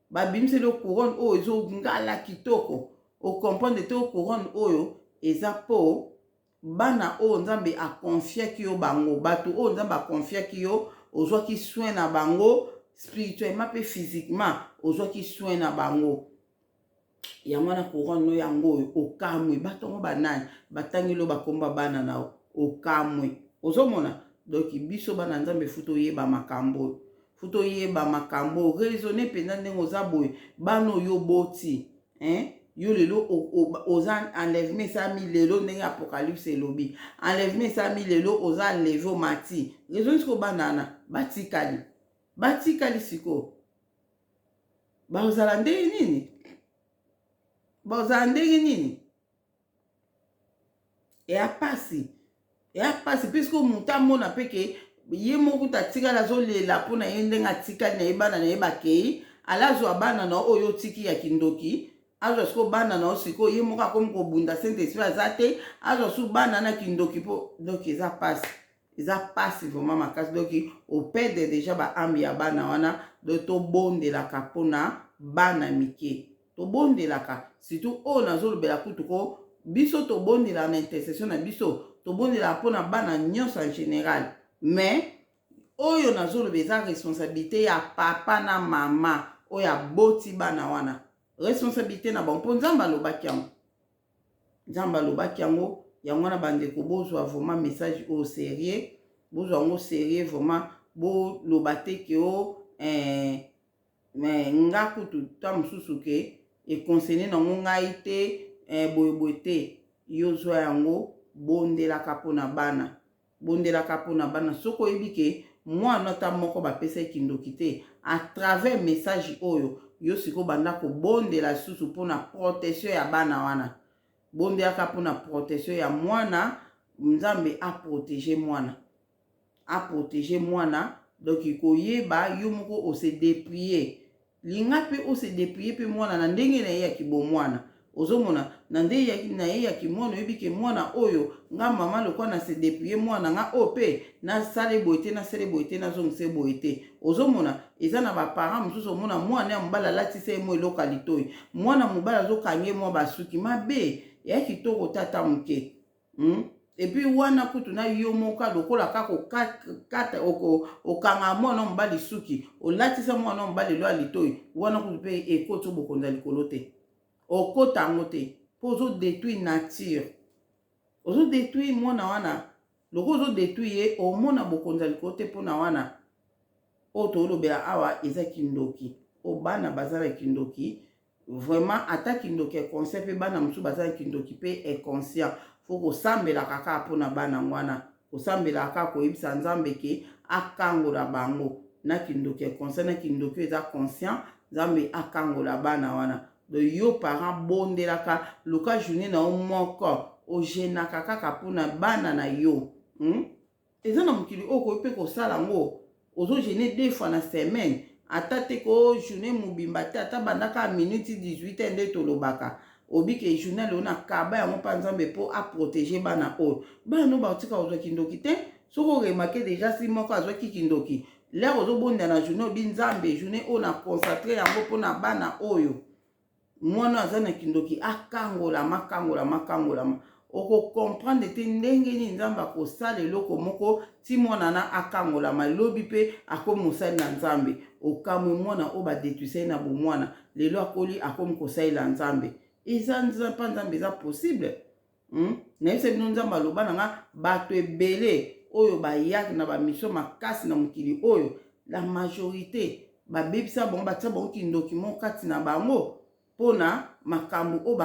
S1: Babimiseli yo couronne oyo ezongala kitoko, ocomprendre te. Couronne oyo eza mpo bana oyo Nzambe aconfiaki yo bango, bato oyo Nzambe aconfiaki yo, ozwaki soin na bango spirituellement mpe physiquement, ozwaki soin na bango. Yango wana couronne no yango oyo. Okamwe bato yango banani batangeli oyo bakomba bana na yo, okamwe. Ozomona, donc biso bana Nzambe, faut toyeba makambo oyo, faut toyeba makambo oyo, raisonne mpenza ndenge oza boye. Bana oyo oboti, hein? Yo lelo oza enlèvement esalami lelo, ndenge Apocalypse elobi, enlèvement esalami lelo, oza enlevé, omati. Raisonne sikoyo, bana wana batikali, batikali sikoyo bazala ndenge nini? Bazala ndenge nini? Eya pasi, eya pasi, puisque moto amona mpe ke ye moko kuta atikali, azolela mpona ye ndenge atikali na ye, bana na ye bakei. Ala azwa bana na oyo otiki ya kindoki, azwa sikoyo bana na yo. Sikoyo ye moko akomi kobunda, Saint Esprit aza te, azwa su bana na kindoki mpo. Donc eza pasi, eza pasi vraiment makasi. Donc operdre déjà baâme ya bana wana. Donc tobondelaka mpona bana mike, tobondelaka surtout oyo nazolobela kutu ko biso tobondelaka na intercession na biso, tobondelaka mpona bana nyonso en général, mais oyo nazoloba eza responsabilité ya papa na mama oyo aboti bana wana, responsabilité na bango, mpo Nzambe alobaki yango. Nzambe alobaki yango. Yango wana bandeko, bozwa vraiment message oyo sérieux, bozwa yango sérieux vraiment. Boloba te ke o mais nga kutu ta mosusu ke econcerner nango ngai te, boyeboye te. Yo zwa yango, bondelaka mpona bana, bondelaka mpona bana. Soki oyebi ke mwana ata moko bapesaki kindoki te, à travers message oyo, yo sikoyo banda kobondela lisusu mpona protection ya bana wana. Bondelaka mpona protection ya mwana, Nzambe aprotéger mwana, aprotéger mwana. Donc koyeba yo moko ose dépouiller, linga mpe ose dépouiller mpe mwana na ndenge na ye ya kibomwana. Ozomona na nde na ye ya kimwana, oyebi ke mwana oyo, nga mama lokwa na se dépouiller mwana nga oyo mpe nasala boye te, nasala boye te, nazongisa boye te. Ozomona eza na baparent mosusu, omona mwana ya mobali alatisa ye mwa eloko ya litoi, mwana mobali azokange mwa basuki mabe ya kitoko tata moke, Et puis wana kutu na yo moko lokola kaka okata, okanga mwana mobali suki, olatisa mwana mobali elo ya litoi wana kutu mpe ekoti bokonza likolo te, okota yango te, mpo ozodétruire nature, ozodétruire mwana wana. Lokola ozodétruire ye, omona bokonzi ya likolo te. Mpona wana oyo tolobela awa eza kindoki. Oyo bana baza na kindoki vraiment, ata kindoki inconscient mpe, bana mosusu baza na kindoki mpe inconscient. Faut kosambelaka kaka mpona bana wana, kosambelaka kaka, koyebisa Nzambe ke akangola bango na kindoki inconscient, na kindoki oyo eza conscient. Nzambe akangola bana wana. Donc yo parent, bondelaka, luka journée na yo moko ojeûnaka kaka mpona bana na yo, Eza na mokili oyo koyi mpe kosala yango, ozojeûner deux fois na semaine, ata te ko journée mobimba te, ata bandaka minute 18 nde tolobaka obike journal oyo na kaba yango mpa Nzambe mpo aprotéger bana oyo. Bana oyo bakotika kozwa kindoki te. Soki oremarquer déjà si moko azwaki kindoki, l'heure ozobondela na journée, obi: "Nzambe, journée oyo na consacrer yango mpona bana oyo, mwana aza na kindoki akangolama, akangolama, akangolama." Okocomprendre te ndenge nini Nzambe akosala eloko moko ti mwana na akangolama, lobi mpe akomi mosali na Nzambe. Okamwe, mwana oyo badétruisa ye na bomwana, lelo akoli, akomi kosalela Nzambe. Eza mpa Nzambe, eza possible, Nayebisa bino, Nzambe aloba na nga, bato ebele oyo bayaki na bamission makasi na mokili oyo, la majorité babebisa bango, batia bango kindoki moko kati na bango mpona makambo oyo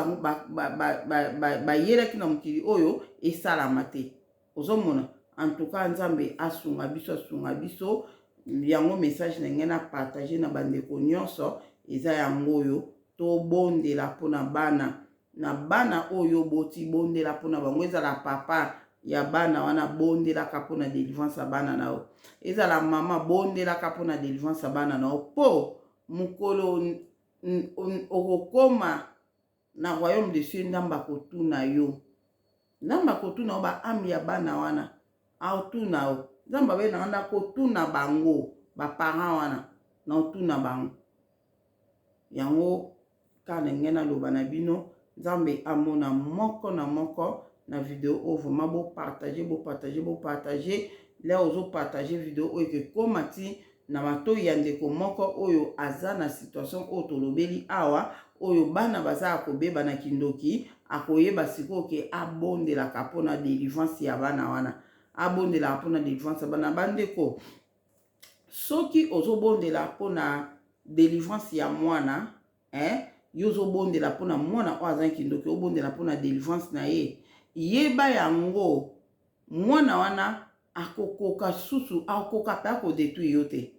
S1: bayelaki na mokili oyo esalama te. Ozomona, en tout cas Nzambe asunga biso, asunga biso. Yango message na ngai na partage na bandeko nyonso eza yango oyo: tobondela mpona bana, na bana oyo boti, bondela mpona bango. Ezala papa ya bana wana, bondelaka mpona délivrance ya bana na yo. Ezala mama, bondelaka mpona délivrance ya bana na yo, mpo mokolo okokoma na royaume de cieux, Nzambe akotuna yo, Nzambe akotuna yo baâme ya bana wana, aotuna yo. Nzambe abenanga na kotuna bango, baparent wana, na otuna bango yango. Kaka na ngai naloba na bino, Nzambe amona moko na moko na video oyo. Vraiment bopartager, bopartager, bopartager. L'heure ozopartager video oyo, ekekóma ti na matoi ya ndeko moko oyo aza na situation oyo tolobeli awa, oyo bana baza ya kobeba na kindoki. Akoyeba sikoyo ke abondelaka mpona délivrance ya bana wana, abondelaka mpona délivrance ya bana. Bandeko, soki ozobondela mpona délivrance ya mwana, eh, yo ozobondela mpona mwana oyo aza kindoki, obondela mpona délivrance na ye, yeba yango, mwana wana akokoka susu, akoka mpe akodétruire yo te,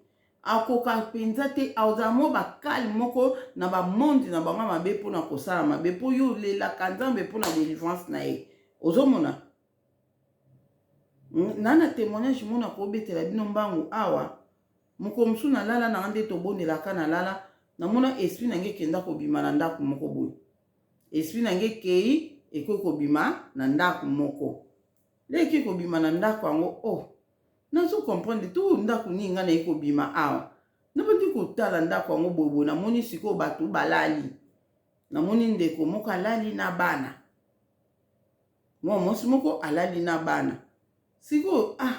S1: akoka mpenza te. Azala mwa bakale moko na bamonde na bango mabe mpona kosala mabe, mpo yo olelaka Nzambe mpona délivrance na ye. Ozomona na témoignage mona kobetela bino mbangu awa. Mokolo mosusu nalala nanga nde tobondelaka, nalala, namona esprit na ngai ekenda kobima na ndako moko boye. Esprit na ngai ekei, ekoki kobima na ndako moko. Leki kobima na ndako yango, oh, nazo comprendre tu ndako nini ngai naye kobima awa. Nabandi kotala ndako yango boyeboye, namoni sikoyo bato balali. Namoni ndeko moko alali na bana, mwa mwasi moko alali na bana. Sikoyo, ah,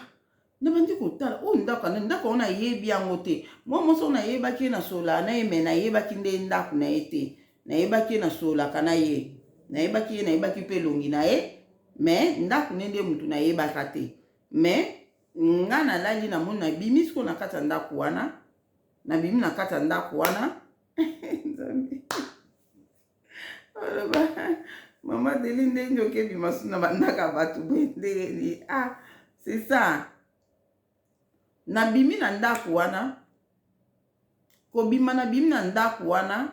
S1: nabandi kotala oyo ndako, ndako yango nayebi yango te. Mwa mwasi oyo nayebaki ye, nasolaka na ye, mais nayebaki nde ndako na ye te. Nayebaki ye, nasolaka na ye. Nayebaki ye, nayebaki mpe elongi na ye, mais ndako nde nde mutu nayebaka te. Mais nga nalali, namoni nabimi sikoyo na kati ya ndako wana, nabimi na kati ya ndako wana. Nzambe, oloba mama Deli ndenge okebima su na bandako ya bato boye ndenge nini? Ah, c'est ça. Nabimi na ndako wana, kobima nabimi na ndako wana,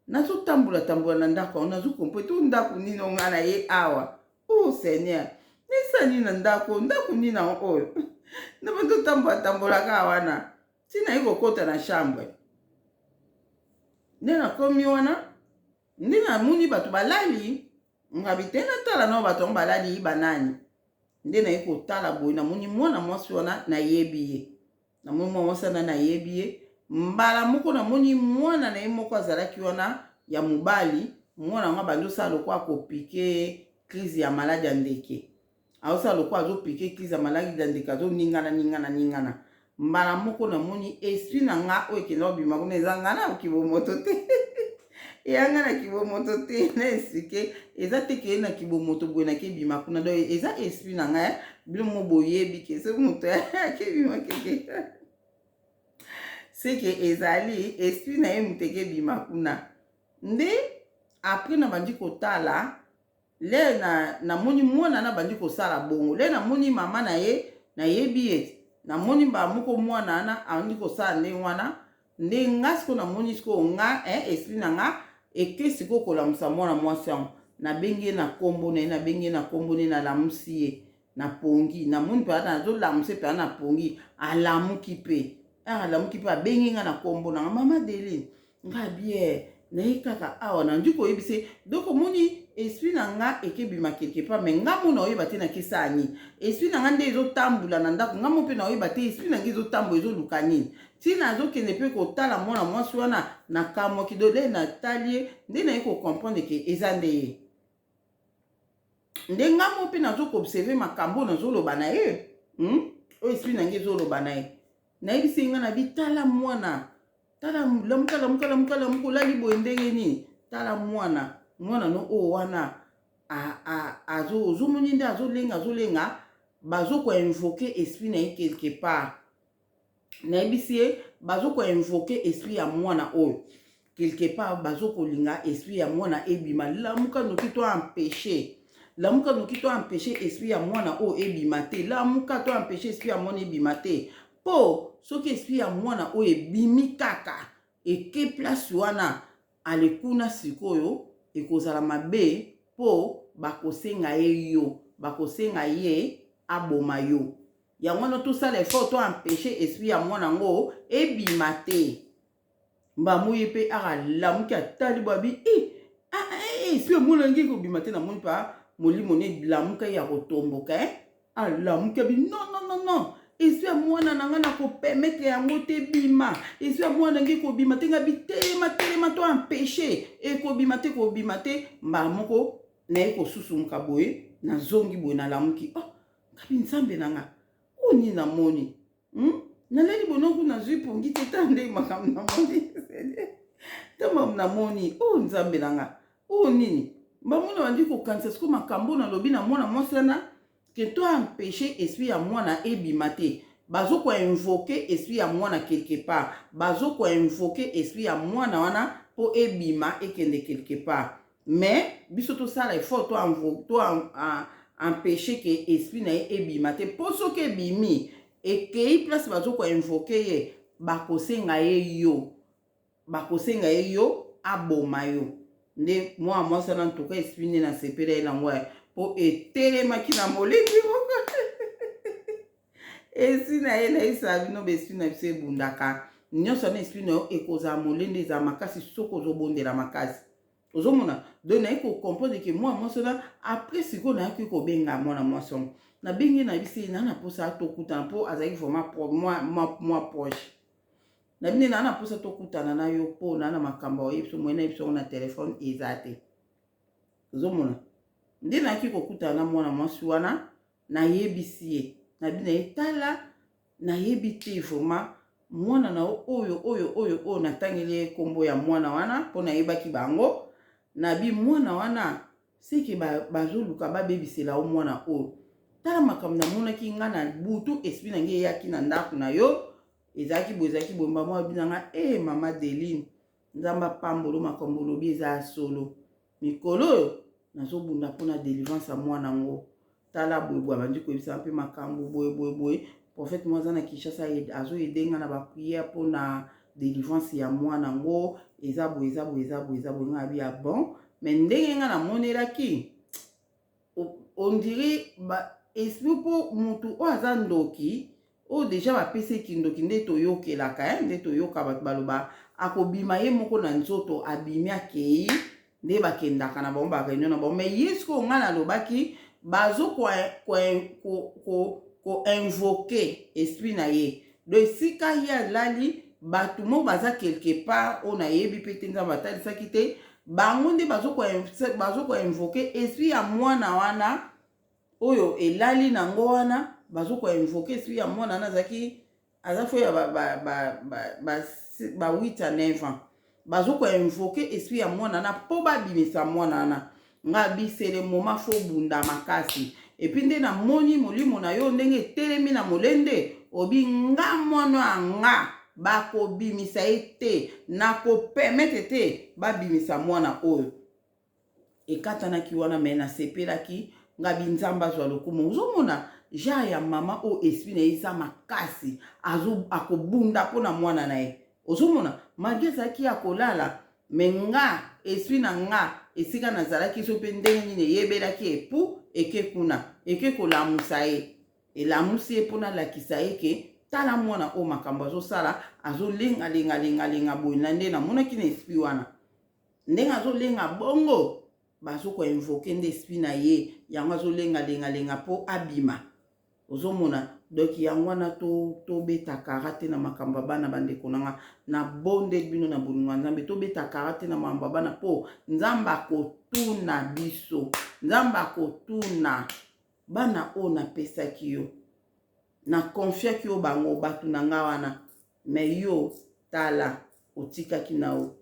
S1: nazotambola tambola na ndako yango, nazokompo to ndako nini o ngai na ye awa. Oh Seigneur, nesa nini na ndako, ndako nini yango oyo na bazotambola tambola kaka wana, ntina ye kokota na chambre. Nde nakomi wana, nde namoni bato balali. Ngabi te, natala nao bato yango balali banani. Nde naye kotala boye, namoni mwana mwasi wana, nayebi ye. Namoni mwana mwasi wana, nayebi ye mbala moko. Namoni mwana na ye moko azalaki wana ya mobali. Mwana yango abandi osala lokola akopiquer crise ya maladie ya ndeke, aosala lokola azopiquer crise ya maladie ya ndeke, azoningana ningana ningana. Mbala moko namoni esprit na nga oyo ekenda kobima kuna. Eza nga na kibomoto te, eya nga na kibomoto te, na expliquer eza te ke na kibomoto boye nakebima kuna. Donc eza esprit na ngai. Bino mo boyebi ke soki moto akebima keke seke ezali esprit na ye moto ekebima kuna. Nde après nabandi kotala le na namoni mwana na bandi kosala bongo. Le namoni mama na ye, nayebi ye. Namoni mbala moko mwana wana andi kosala ndenge wana. Nde nga sikoyo namoni sikoyo nga esprit na nga eke sikoyo kolamusa mwana mwasi yango. Nabengi ye na nkombo na ye, nabengi ye na nkombo nde nalamusi ye na pongi. Namoni mpenza nazolamusa mpenza na pongi, alamuki mpe. Alamuki mpe, abengi nga na nkombo nanga, mama Deline. Nga bien naye kaka awa nandi koyebisa ye. Donc omoni, esprit na nga ekebima quelque part, mais nga mo naoyeba te nakesala nini. Esprit na nga nde ezotambola na ndako, nga mo mpe naoyeba te esprit na nga ezotambola, ezoluka nini. Ntina azokende mpe kotala mwana mwasi wana, nakamwaki dole. Natali ye nde naye kocomprendre ke eza nde ye. Nde nga mo mpe nazokoobserver makambo oyo nazoloba na ye, Oyo esprit na ngai ezoloba na ye, nayebisi nga na bi: "Tala mwana, tala, lamuka, lamuka, lamuka, lamuka. Olali boye ndenge nini? Tala mwana, mwana no oyo wana ozomoni nde azolenga, azolenga, bazokoinvoquer esprit na ye quelque part." Nayebisi ye bazokoinvoquer esprit ya mwana oyo quelque part, bazokolinga esprit ya mwana ebima. Lamuka noki to empêche, lamuka noki to empêche esprit ya mwana oyo ebima te. Lamuka to empêche esprit ya mwana ebima te, mpo soki esprit ya mwana oyo ebimi kaka, eke place wana, ale kuna sikoyo ekozala mabe, mpo bakosenga ye yo, bakosenga ye aboma yo. Yango wana tosala effort to empêche esprit ya mwana yango ebima te." Mbamu ye mpe akalamuki, atali bo abi e esprit ya mwana ngi kobima te. Namoni mpa molimo ne lamuka ye ya kotomboka. Alamuki, abi: "Non, non, non, non, esprit ya mwana na ngai nakopermettre yango te bima. Esprit ya mwana ngai ekobima te." Ngai bitelema, telema to empêche, ekobima te, kobima te. Mbala moko naye kosusumuka boye, nazongi boye, nalamuki. Oh, ngabi: "Nzambe na nga, oyo nini namoni, Naleli bonoku, nazwi pongi te. Ta nde makambo namoni, ta makambo namoni. Oyo nzambe na nga, oyo nini?" Bamona bandi kokanisa sikoyo makambo nalobi na mwana mwasi wana ke to empêche esprit ya mwana ebima te, bazokoinvoquer esprit ya mwana quelque part, bazokoinvoquer esprit ya mwana wana mpo ebima, ekende quelque part. Mais biso tosala effort to empêche ke esprit na ye ebima te, mpo soki ebimi, ekei place bazokoinvoquer ye, bakosenga ye yo, bakosenga ye yo aboma yo. Nde mwana mwasi wana ntuka esprit nde nasepela ye nango ya mpo etelemaki na molindi moko esprit na ye. Nayebisaka bino, baesprit na biso ebundaka nyonso wana. Esprit na yo ekozala molende, ezala makasi soki ozobondela makasi. Ozomona, donc naye kocomprendre ke mwana mwasi wana, après sikoyo nayaki kobenga mwana mwasi wana, nabengi ye, nayebisi ye naa na mposa tokutana, mpo azalaki vraiment mwa proche na bino. Naa na mposa tokutana na yo, mpo naa na makambo oyebi biso moye, nayebi biso na telefone eza te. Ozomona, nde nayaki kokutana na mwana mwasi wana, nayebisi ye, nabi na ye: "Tala, nayebi te vraiment mwana na yo oyo, oyo, oyo, oyo." Natangeli ye nkombo ya mwana wana mpo nayebaki bango. Nabi mwana wana Seke bazoluka babebisela yo mwana oyo. Tala makambo namonaki nga na butu, esprit na ngai eyaki na ndako na yo, ezalaki boye, ezalaki boye. Mbamo abi na nga, e eh, mama Deline, Nzambe apambolo, makambo olobi eza ya solo. Mikolo oyo nazobunda mpona delivrance ya mwana yango. Tala boye boye, abandi koyebisa mpe makambo boye boye boye. Prophète moko aza na Kinshasa, azoyede nga na baprière mpona delivrance ya mwana yango. Eza boye, eza boye, eza boye, eza boye. Nga abi ya bon, mais ndenge nga namonelaki, on dirait ba esprit, mpo motu oyo aza ndoki, oyo deja bapesi ye kindoki, nde toyokelaka, nde toyoka bato baloba akobima ye moko na nzoto, abimi akei, nde bakendaka na bango baréunion na bango. Mais ye sikoyo, ngai nalobaki bazo koinvoquer esprit na ye. Donc esika ye alali, bato moko baza quelque part oyo nayebi mpe te, Nzambe atalisaki te, bango nde bazo koinvoquer esprit ya mwana wana oyo elali nango wana. Bazo koinvoquer esprit ya mwana wana, azalaki aza fo ya ba 8 à 9 ans. Bazo koinvoquer esprit ya mwana wana mpo babimisa mwana wana. Nga bisele moma fo bunda makasi. Et puis nde namoni molimo na yo ndenge etelemi na molende, obi nga mwana ya nga bakobimisa ye te, nakopermettre te babimisa mwana oyo. Ekatanaki wana, me nasepelaki. Ngabi Nzambe azwa lokumu. Ozomona genre ya mama oyo esprit na ye eza makasi, akobunda mpona mwana na ye. Ozomona, malgré ezalaki ya kolala, me nga esprit na nga esika nazalaki so mpe ndenge nini eyebelaki epu eke kuna, eke kolamusa ye, elamusi ye mpona alakisa ye ke tala mwana oyo makambo azosala, azolengalengalengalenga boye. Na nde namonaki na esprit wana ndenge azolenga bongo, bazokoinvoquer nde esprit na ye, yango azolengalengalenga mpo abima. Ozomona, donc yango wana tobeta kara te na makambo ya bana. Bandeko na nga, nabondeli bino na bolingo ya Nzambe, tobeta kara te na makambo ya bana, mpo Nzambe akotuna biso. Nzambe akotuna bana oyo napesaki yo, naconfiaki yo bango, bato na nga wana, me yo tala otikaki na yo.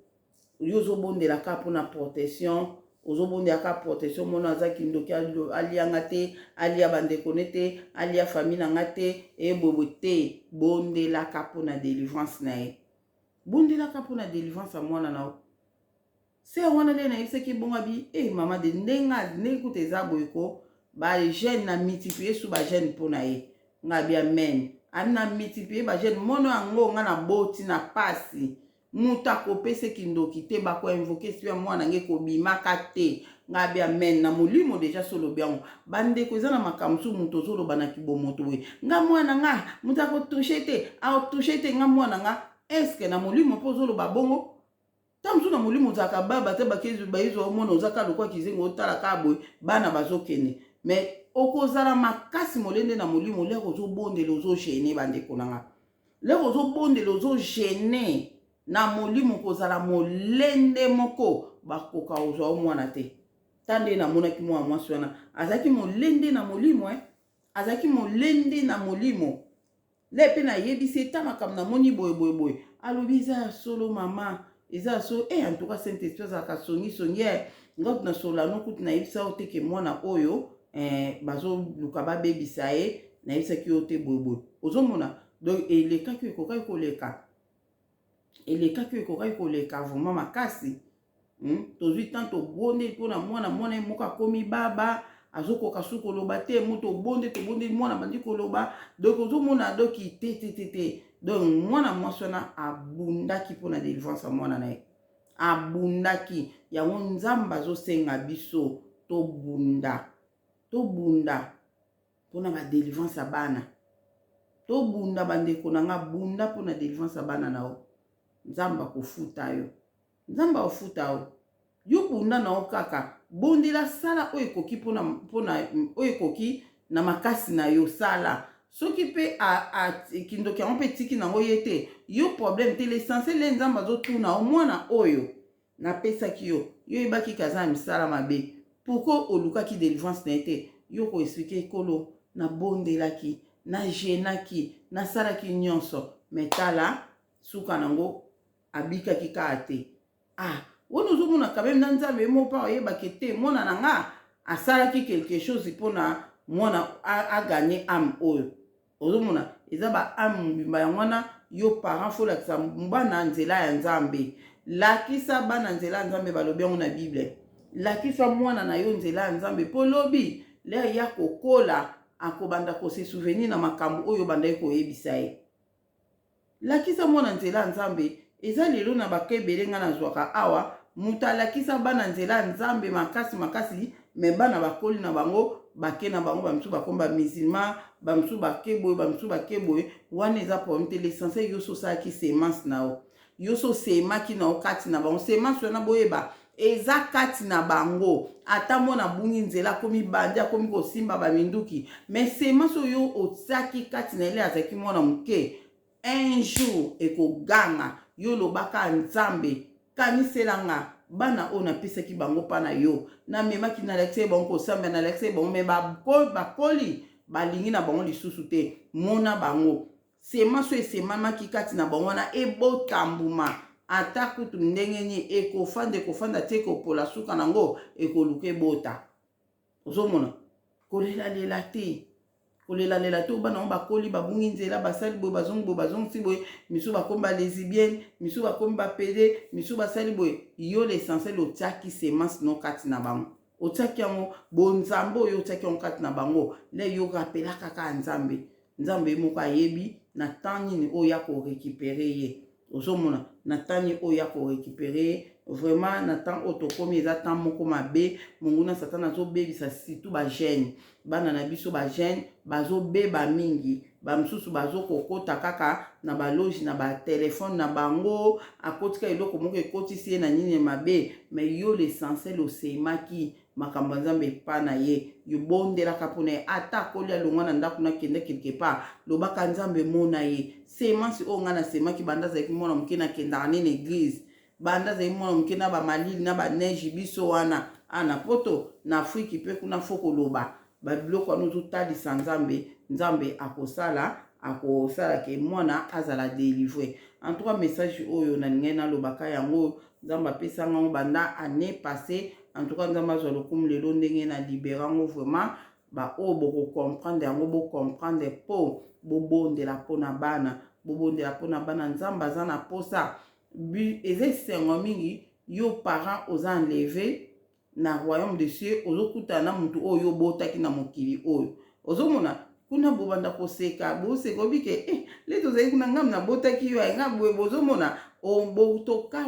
S1: Yo ozobondela kaka mpona protection, ozobondela kaka protection. Mona aza kindoki, alianga te, alia bandeko ne te, alia famille na nga te, eboyeboye te. Bondelaka mpona délivrance na ye, bondelaka mpona délivrance ya mwana na yo. Se wana nde nayebisaki ebongo, abi e mama de ndenge ndenge kuta eza boye ko bajeûne na multiplie su bajeûne mpo na ye. Nga abi amen. Abi na multiplie bajeûne mono yango nga na boti na pasi, moto akopesa kindoki te, bakoinvoquer esprit ya mwana nge kobimaka te. Nga abi amen na molimo. Deja so olobi yango, bandeko, eza na makambo mosusu moto ozoloba na kibomoto boye, nga mwana nga moto akotoucher te, akotoucher te nga mwana nga. Est-ce na molimo mpo ozoloba bongo? Ta mosusu na molimo ozalaka baba te, bayezwa omona oza kaka lokwa kizengo, otala kaka boye bana bazokende, mais okozala makasi molende na molimo. Lere ozobondela, ozojeûner, bandeko na nga, lere ozobondela, ozojeûner na molimo, kozala molende moko, bakoka kozwa yo mwana te. Ta nde namonaki mwana mwasi wana azalaki molende na molimo, eh? Azalaki molende na molimo le mpe nayebisi eta makambo namoni boye boye boye. Alobi eza ya solo mama, eza ya solo. E en tout cas, Saint Esprit azalaka songisongi. E nga kutu nasolano kutu nayebisa yo te ke mwana oyo bazoluka babebisa ye, nayebisaki yo te boye boye. Ozomona, donc elekaki, ekokaki koleka, elekaki, ekokaki koleka vraiment makasi. Tozwi temps, tobondeli mpona mwana. Mwana ye moko akomi baba, azokoka su koloba te. Mo tobonde, tobondeli, mwana bandi koloba. Donc ozomona, donc te te te te. Donc mwana mwasi wana abundaki mpona délivrance ya mwana na ye, abundaki yango. Nzambe azosenga biso tobunda, tobunda mpona badélivrance ya bana, tobunda. Bandeko na nga, bunda mpona délivrance ya bana na yo. Nzambe akofuta yo, Nzambe akofuta yo. Yo bunda na yo kaka, bondela, sala oyo ekoki mpona oyo ekoki na makasi na yo, sala. Soki mpe kindoki yango mpe etiki nango ye te, yo problème te. L'essentiel, le Nzambe azotuna yo, mwana oyo napesaki yo, yo oyebaki kaza na misala mabe, pourquoi olukaki délivrance na ye te? Yo koexpliquer, ekolo nabondelaki, najeûnaki, nasalaki nyonso, me tala suka nango, abikaki kaka te. Ah. Wana ozomona quand même na Nzambe ye moko mpa oyebake te, mwana na nga asalaki quelque chose mpona mwana agagner âme oyo. Ozomona eza ba âme mobimba. Yango wana yo parent, faut olakisa bana nzela ya Nzambe. Lakisa bana nzela ya Nzambe. Balobi yango na Bible: lakisa mwana na yo nzela ya Nzambe, mpo lobi l'heure ya kokola akobanda kose souvenir na makambo oyo obandaki koyebisa ye. Lakisa mwana nzela ya Nzambe. Eza lelo na baka ebele ngai nazwaka awa, moto alakisa bana nzela ya Nzambe makasi makasi, mais bana bakoli na bango, bake na bango, bamisusu bakomi bamusulman, bamisusu bake boye, bamisusu bake boye. Wana eza problème te. L'essentiel, yo so osalaki semence na yo, yo so osemaki na yo kati na bango. Semence wana, boyeba, eza kati na bango. Ata mwana abungi nzela, akomi bandi, akomi kosimba baminduki, mais semence oyo otiaki kati na ele azalaki mwana moke, un jour ekoganga. Yo olobaka: "Nzambe, kaniselanga bana oyo napesaki bango mpa na yo. Namemaki, nalakisaki bango kosambela, nalakisaki bango, mais bakoli, balingi na bango lisusu te." Mona bango, semence oyo esemamaki kati na bango wana ebota mbuma. Ata kutu ndenge nini, ekofanda, ekofanda te, ekopola. Suka nango ekoluka ebota. Ozomona, kolelalela te, kolelalela te. Bana ngo bakoli, babungi nzela, basali boye, bazongi boye, bazongisi boye, misusu bakomi balesbienne, misusu bakomi bapédé, misusu basali boye. Yo, l'essentiel, otiaki semence no kati na bango, otiaki yango bonzambe oyo otiaki yango kati na bango. Le yo rapela kaka Nzambe. Nzambe ye moko ayebi na temps nini oyo ya korécupérer ye. Ozomona, na temps nini oyo ya korécupérer ye. Vraiment, na temps oyo tokómi, eza temps moko mabe. Monguna Satana azobebisa, surtout bajeune, bana na biso bajeune bazobeba mingi. Bamosusu bazokokota kaka na baloge na batelefone na bango, akotika eloko moko ekotisi ye na nini mabe. Mais yo, l'essentiel, osemaki makambo ya Nzambe epa na ye, yobondelaka mpona ye. Ata akoli, alongwa na ndako, nakende quelque part, lobaka: "Nzambe, mona ye, semence oyo ngai nasemaki banda azalaki mwana moke, nakendaka nini église, banda azali mwana moke na bamalili na baneige." Biso wana a na Poto, na Afriki mpe kuna, faut koloba babiloko wana. Ozotalisa Nzambe, Nzambe akosala, akosala ke mwana azala délivré. En tout cas, message oyo nalingai nalobaka yango, Nzambe apesanga yango banda année passée. En tout cas, Nzambe azwa lokumu lelo ndenge na libérer yango. Vraiment, baoyo bokocomprendre yango, bocomprendre mpo bobondela mpona bana, bobondela mpona bana. Nzambe aza na posa. Eza esengo mingi, yo parent oza enlevé na royaume de cieux, ozokutana na motu oyo obotaki na mokili oyo. Ozomona kuna, bobanda koseka, boseka, obike eh, le tozali kuna, ngam nabotaki yo, nga boye. Bozomona toka.